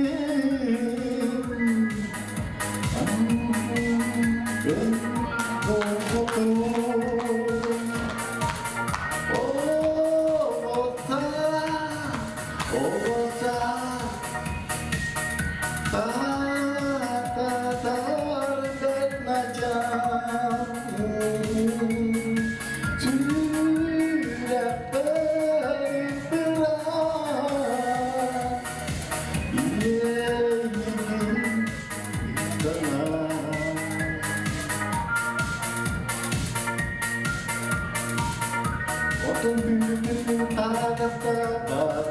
Otun büyüdüm tarafta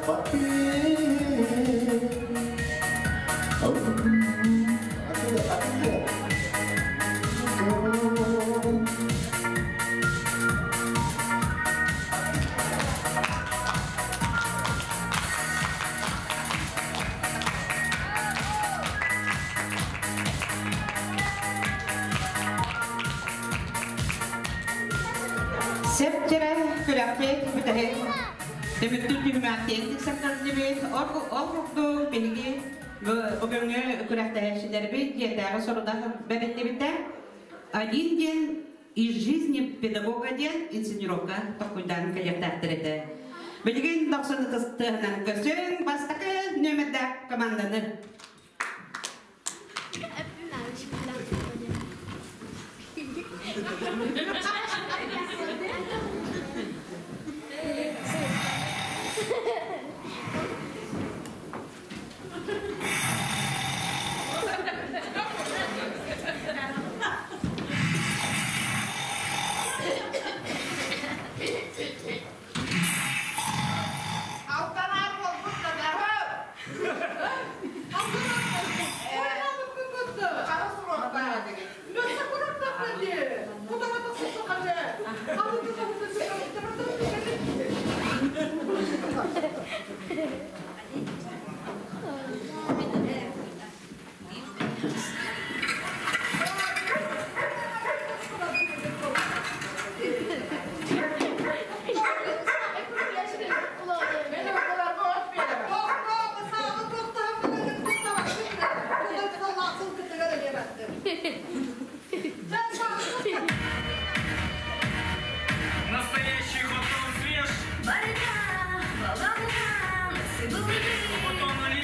bakayım. Септэрэ күрэхпит бүтэһик түмүктүүр түһүмэхтиэн тиксэрдибит. Ол курдук биһиги бүгүҥҥү күрэхтэһээччилэрбит дьиэтээҕи сорудах бэриллибитэ. Один день из жизни педагога диэн инсценировка толкуйдаан кэлиэхтээхтэр этэ. Билигин дохсун ытыстыһынан көрсүҥ бастакы нүөмэрдээх команданы. Алтанар болбут да Настоящий хотон свеж. Хотон.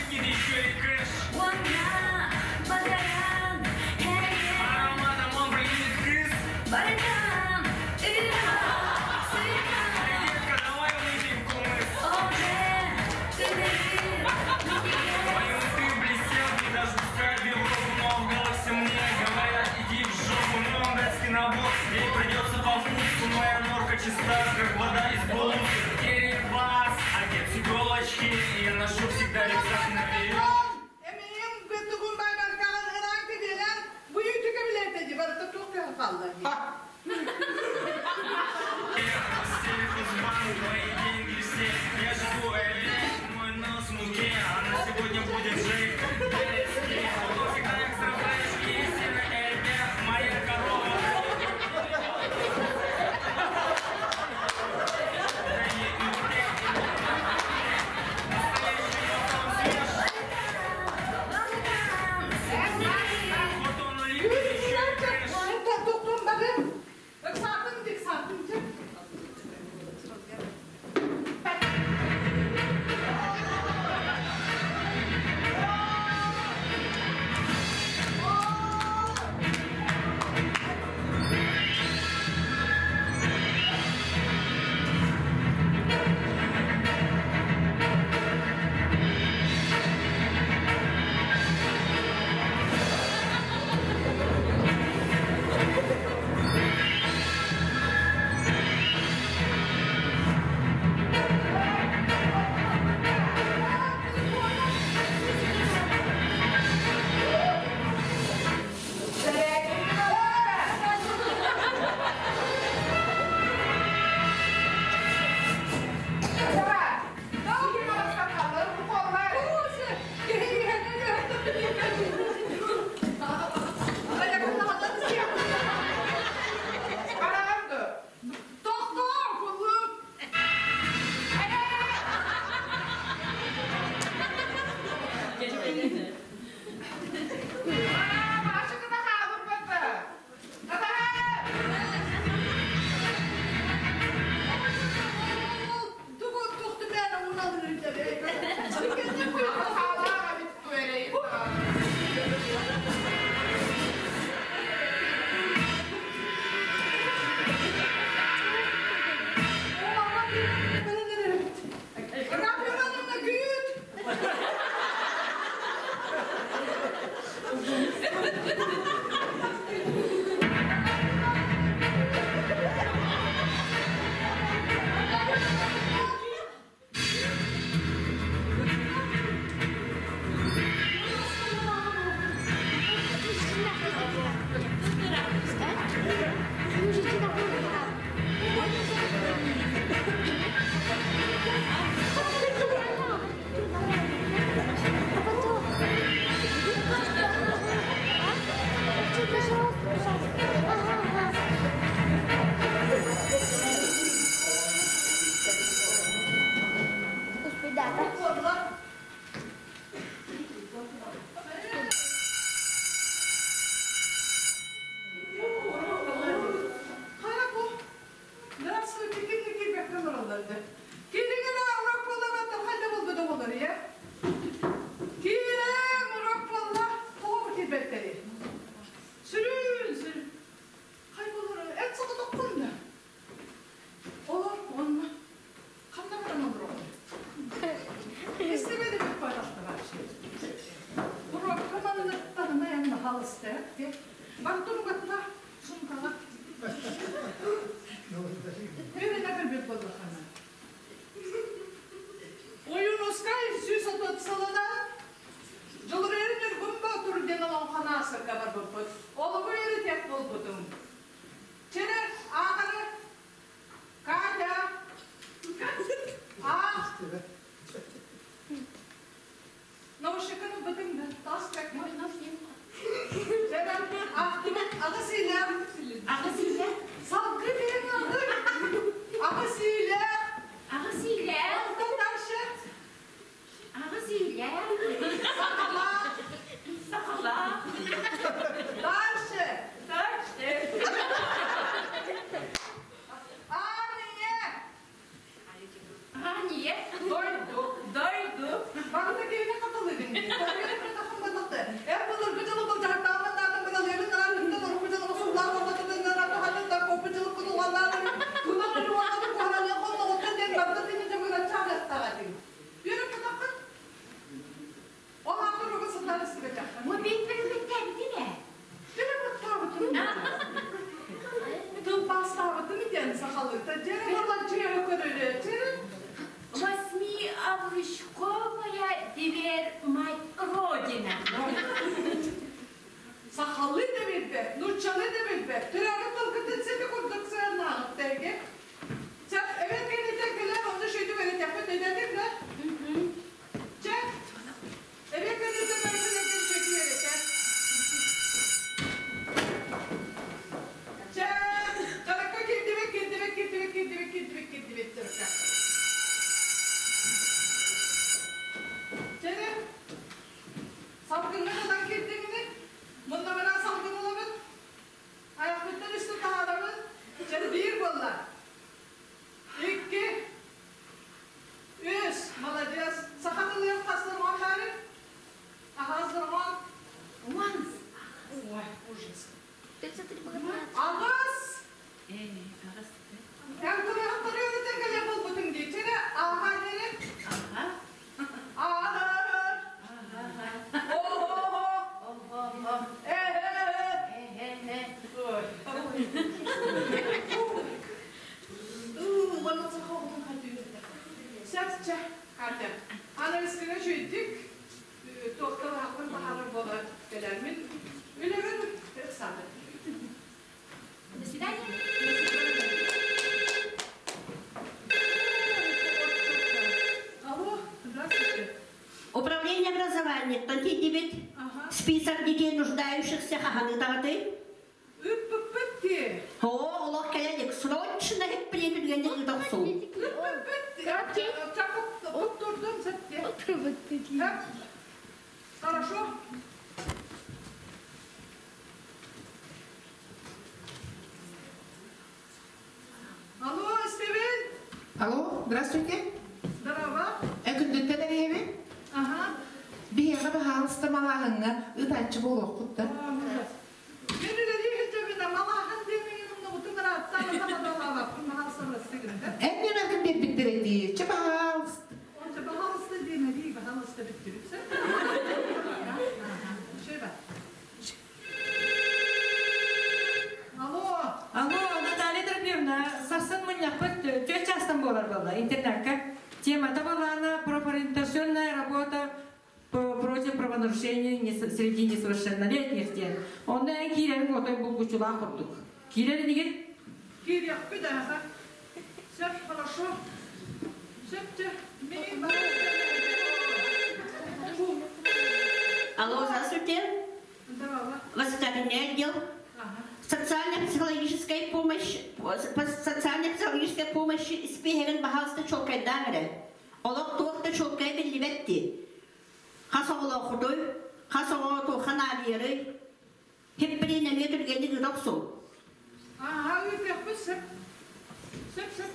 Септе. Бартын угатта сумкаҕа. Үөрэнэ кэлбит буоллаххына. Ойуунускай 130 сылынан Дьулуруйар Ньургун Боотур диэн олоҥхону аасарга барбыппыт. Олугу үөрэтиэх буолбутум. Чэрэ, ааҕары Катя! Аах! Наушникын ылбытыҥ да, тас Можно Чэрэ, аахтыбыт аҕыс иилээх. Аҕыс иилээх? Салгыы биһиҥ аҕыр. Аҕыс иилээх. Аҕыс иилээх. Онтон дальше. Аҕыс иилээх. Сахалаах. Сахалаах. Дальше. Дальше. Аан ийэ. Аан ийэ. Дойду. Дойду. Барыта киһини хатылыгын. Эр былыргы дьылы былдьаһыктааммын наатын быналыырын араартыктан урукку дьылы суллаах уонна коппу дьылы кутулҕаннаатын тунан өлү куһараныа хонноҕуттан диэн барыта тини дьабыгыраччаах аттаҕатын. Үөрэ көтөххүн. Ол аатын ругу сыллар истибэтэххин. Бу бит бит ээ. Түрө баттаабытым. Тыл бастаабытым диэн сахалыта. Дьэ, боланчыга көрөрө. Восьмиовручковая дверь мать Родина. Сахалыы да билбэт, нууччалыы да билбэт. Төрөөбүт тылгытын сити курдук сыаннааҕыт тэйгэ. Чэ, эбэт кэннитэ кэлэр, онно шөйтү бэритехпит өйдөтүк да? Чэ, эбэт кэннитэ бэритехпит шөйтү бэритэ. Чэ, чаракка кирдибит, кирдибит, кирдибит, кирдибит, кирдибит, кирдибит, чаракка. Чэ, салгыҥҥа хатан кирдиҥини, муннабынан салгын ылабыт, айахпыттан үстүн таһаарабыт, чэ, биир буолла. Икки, үс, молодец. Саха тылыгар хас дорҕоон баарый? Аһаас дорҕоон? Уон. Ой, ужас. Аҕыс! Аҕыс. Эн кылыһахтары өрүтэ кэлэ буолбутуҥ дии. Чэрэ, ааха нэрэ. Аха. Ааһар. О-хо-хо. О-хо-хо. Э-э-э. Э-э-э. Ой. Уу, уонна саха оҕотун хатыырда. Сәпчэ, Катя. Анализкыга үчүйдүк, туохтан аһаппын таһаарар буола кэлэрмин. Үлэбин ыксаатым. До свидания. Алло, здравствуйте. Управление образования, тантидибит. Список детей, нуждающихся, хаханы тағаты. Үп-пүп-пүп О, олох кэлэлик, срочно хеппириэтүлгэнник ытахсу. Үп-пүп-пүп. Чакып турдум сәтте. Хорошо. Алло, Стивен. Алло, здравствуйте. Здорово. Күндүттен эрейбин. Ага. Биһиэхэ баһаалыста малааһыҥҥа ыытааччы буолуоххут да. Мен үлэлии сылдьабын, малааһын диэмиҥин умнубутум ыраатта, тамадалаабаппын, баһаалыста гында. Эн нөмэргин биэрбиттэрэ дии. Чэ, баһаалыста. Онча баһаалыста диэмэ дии, баһаалыста бүттүбүт сэ. Шеба. Алло. Алло, Наталья Трофимовна, сарсын мунньахпыт төрт чаастан буолар буолла интернакка. Темата балаана профориентационная работа против правонарушений среди несовершеннолетних диэн. Онно эн киирэрин отой булгуччулаах курдук. Киирэр инигин? Киириэхпит аха. Сөп, хорошо. Сөп, чэ. Мен Алло, здравствуйте. Здорово. Воспитательный отдел. Ага. Социально-психологическая помощь, по социально-психологической помощи испиһэгин баһаалыста чуолкайдаан эрэ. Олох туох да чуолкай биллибэт Хас оҕолооххутуй, хас оҕо туохха наадыйарый? Хиппирин эмиэ түргэнник ыта охсуҥ. Ага, ыытыахпыт сөп. Сөп, сөп.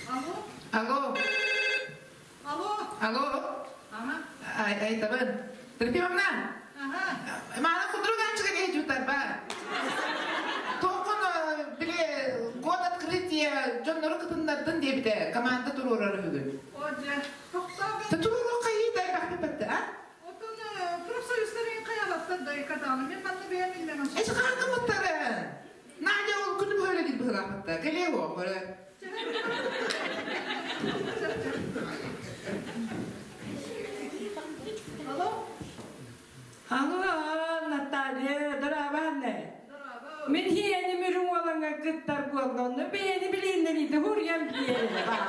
Алло. Алло. Алло. Алло. Ага. Ай, ай, табын. Трофимовна. Ага. Маана худрук анчыга киһи жутар ба. Тоқын биле год открытия дьоннору кытыннардын диэбитэ команда туруорар үһүгүн. О, дьэ. Тоқтаа Та туруору хайыы да бахпыппатты, а? Отон буолла, онно бэйэни билииннэриитэ хуруйан биэрэ баар.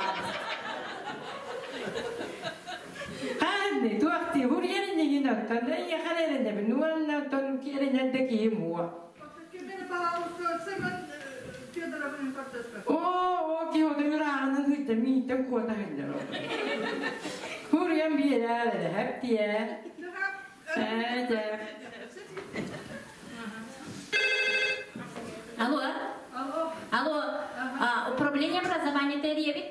Хаанны туохти хуруйан иннигин оттон эйиэхэ эрэнэбин уонна оттон эрэнэр да киһим уо. Оо, киһи отун ырааҕынан сылдьар, мииттэн куота сылдьар. Хуруйан биэрээр эрэ, хэптиэ. Ээ, Алло. Алло. Управление образования тэрийэбит.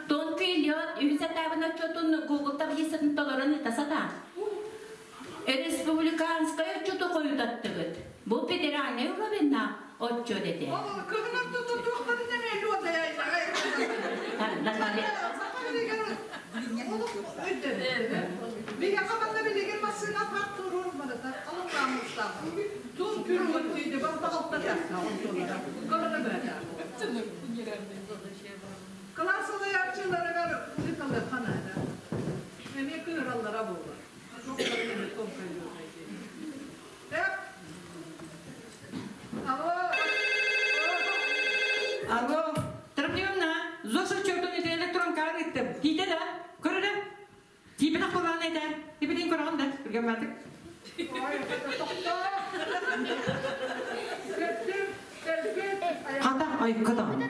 Тонкий лед үһүс этабын отчетун Google таблицатын толорон ыта сатаан. Республиканскай отчету хойутаттыгыт. Бу федеральный уровенна отчет этэ. Наталья. Алло, Трамплиевна, ЗОС отчетун ити электрон каар ыттым. Тиийдэ да? Көрөрө? Тиийбэтэх буолаан этэ. Тибитин көрөҕүн да, түргэн баатык. Хата, айыкка даҕаны.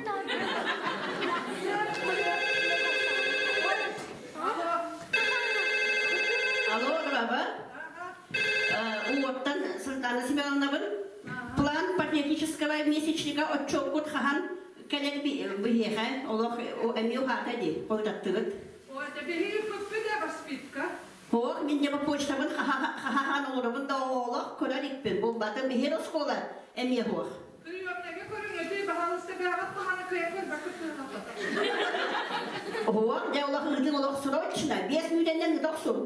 Алло, баба. Уоттан Светлана Семеновнабын. План патриотического месячника отчуоккут хаһан кэлэр биһиэхэ олох эмиэ уһаата дии хойутаттыгыт. Хоох мин дьэ почтабын хаһахан олоробун да олох көрөр икпин булбатым биһир оскуола эмиэ хуох. Оһуох дьэ олох ыытыҥ олох срочно 5 мүнүүтэннэн ыта охсуҥ.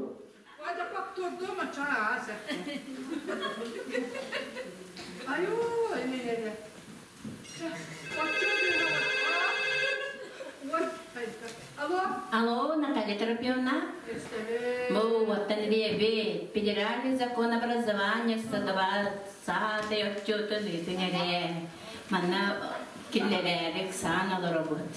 Алло, Наталья Тропьевна. Бу оттон диэби федеральный закон образования 120 отчетун ыытыҥ эрэ. Манна киллэрээрик саан олоробут.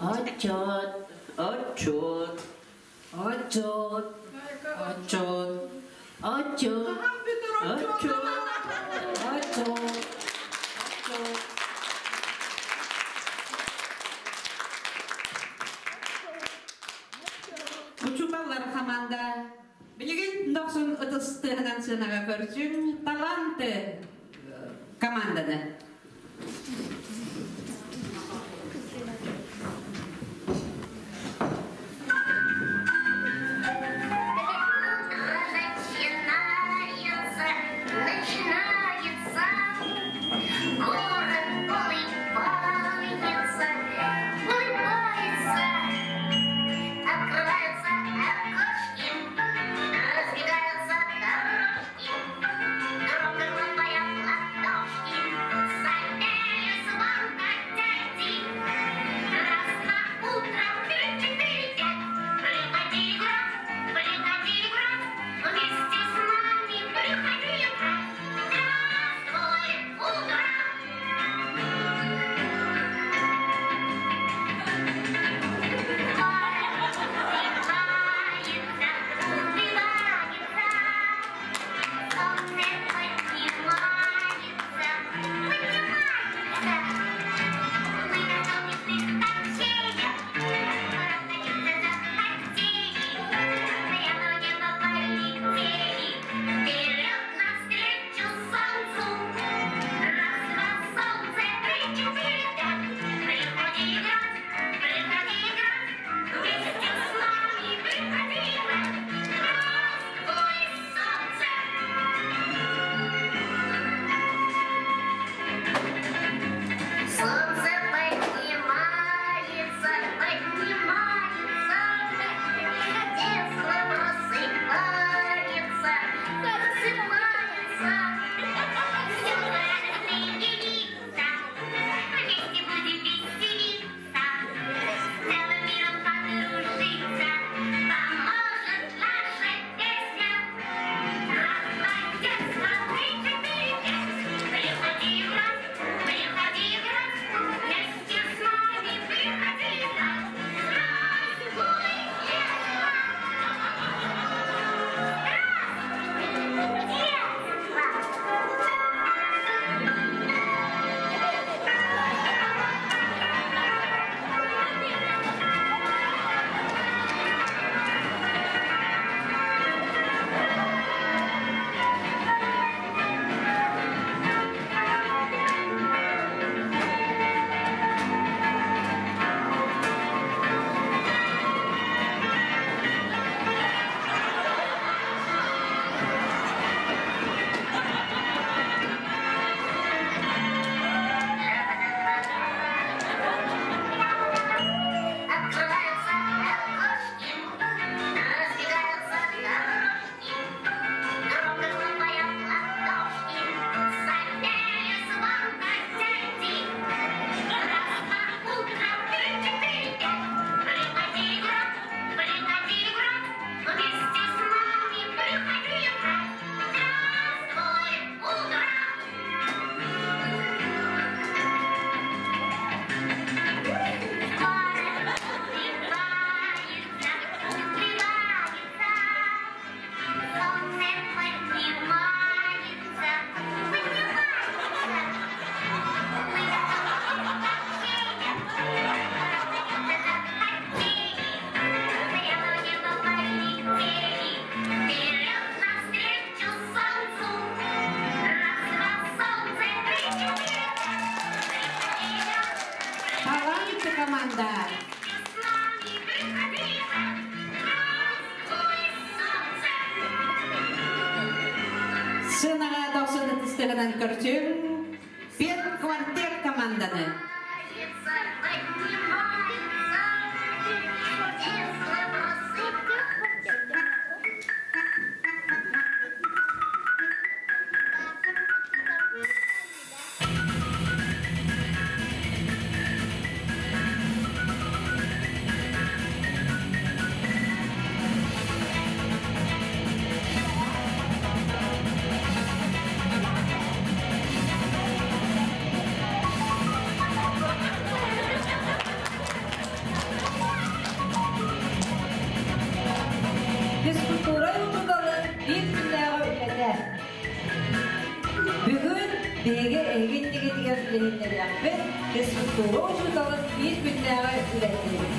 Отчет, отчет, отчет, отчет, отчет, отчет, отчет. Учууталлар хаманда билигин дохсун ытыстыһынан сыанаҕа көрсүҥ таланты команданы. Начинается, начинается, город улыбается, улыбается, открываются окошки, разбегаются дорожки, громко хлопая в ладошки. Инструменты команда. Сынаға дохсун ытыстыгынан көрсүм. Пет квартет команданы. Физкультура учууталын биир күннээҕи үлэтэ. Бүгүн биһиги эһиги иннигитигэр билиһиннэриэхпит физкультура учууталын биир күннээҕи үлэтин.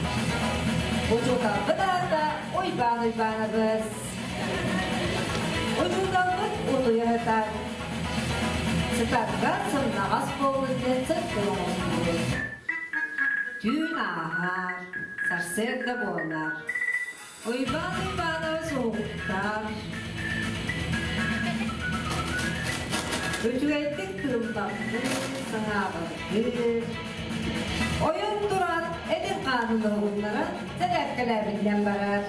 Учууталбыт аата Уйбаан Уйбаанабыс. Учууталбыт утуйа сытар. Сытарга сымнаҕас буоллун диэн сыттын оҥостубут. Түүн ааһар, сарсыарда буолар. Уйбаан Уйбаанабыс уһуктар. Үчүгэйдик тыыммаппын, саҥаабаппын. Ойон туран этин хаанын уһугуннаран сэрээккэлээбитинэн барар.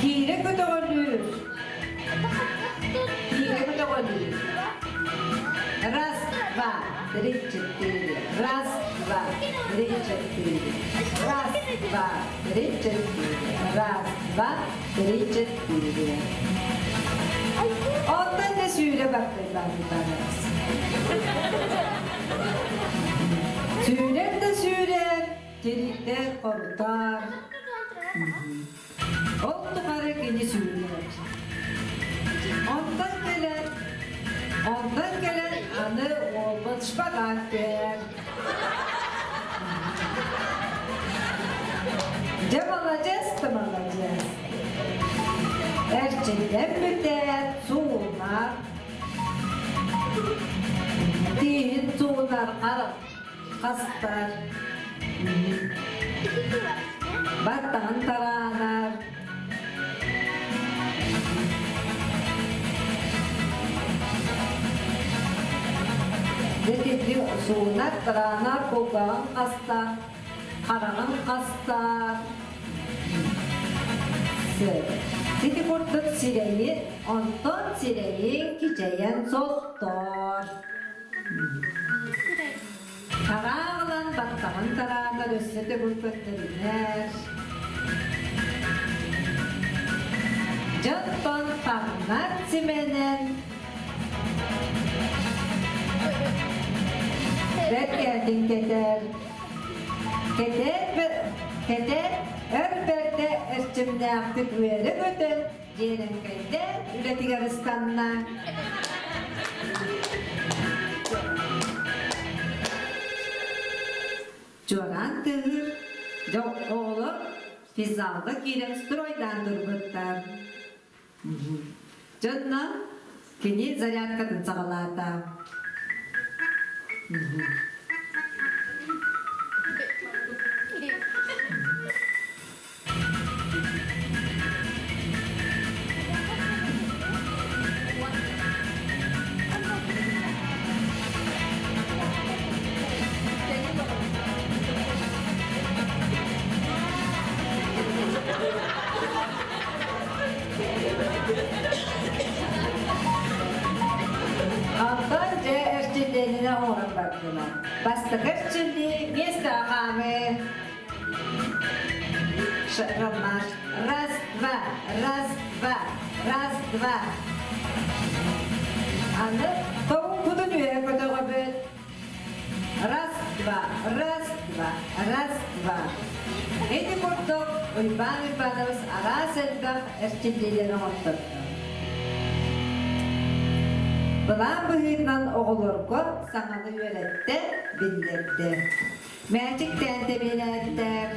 Киирэ көтөҕөлүүр. Киирэ көтөҕөлүүр. Раз, два, три, четыре. Раз, два, три, четыре. Раз, два, три, четыре. Раз, два, три, четыре. Онтон да сүүрэ бардырбаан барабыз. Сүүрэр да сүүрэр, тиритэр, хорутар. Ол тухары кини сүүрэр. Онтон кэлэн, онтон кэлэн аны уолбут шпагат түһэр. Дьэ маладьыас да маладьыас. Эрчиллэн бүтээт, суунар, тииһин суунар харах хастар, баттаҕын тараанар, Дьэ суунар, тараанар, кулгааҕын хастар, хараҕын хастар. Сити курдук сирэйи, онтон сирэйин кичэйэн соттор. Харааҕынан баттаҕын тараанар өссө төгүл көрдөрүнэр. Дьонтон таҥнар симэнэн бэркээтин кэтэр. Кэтэр, кэтэр өр бэрдэ эрчимнээхтик үөрэ-көтөн дьиэрэҥкэйдэ үлэтигэр ыстанна. Чуораан тыаһыыр, оҕолор физзалга киирэн стройдаан турбуттар. Дьонно кини зарядкатын саҕалаата. Онтон дьэ эрчиллиининэ оҥорон бардылар. Бастакы эрчиллии миэстэҕэ хаамыы. Ромаш. Раз, два, раз, два, раз, два. Аны тоҕун кутун үөһэ көтөҕөбүт. Раз, два, раз, два, раз, два. Ити курдук Уйбаан Уйбаанабыс араас элбэх эрчиллиилэри оҥортордо. Былаан быһыытынан оҕолорго саҥаны үөрэттэ, биллэрдэ. Мээчик тээн тэбиэлээттэр.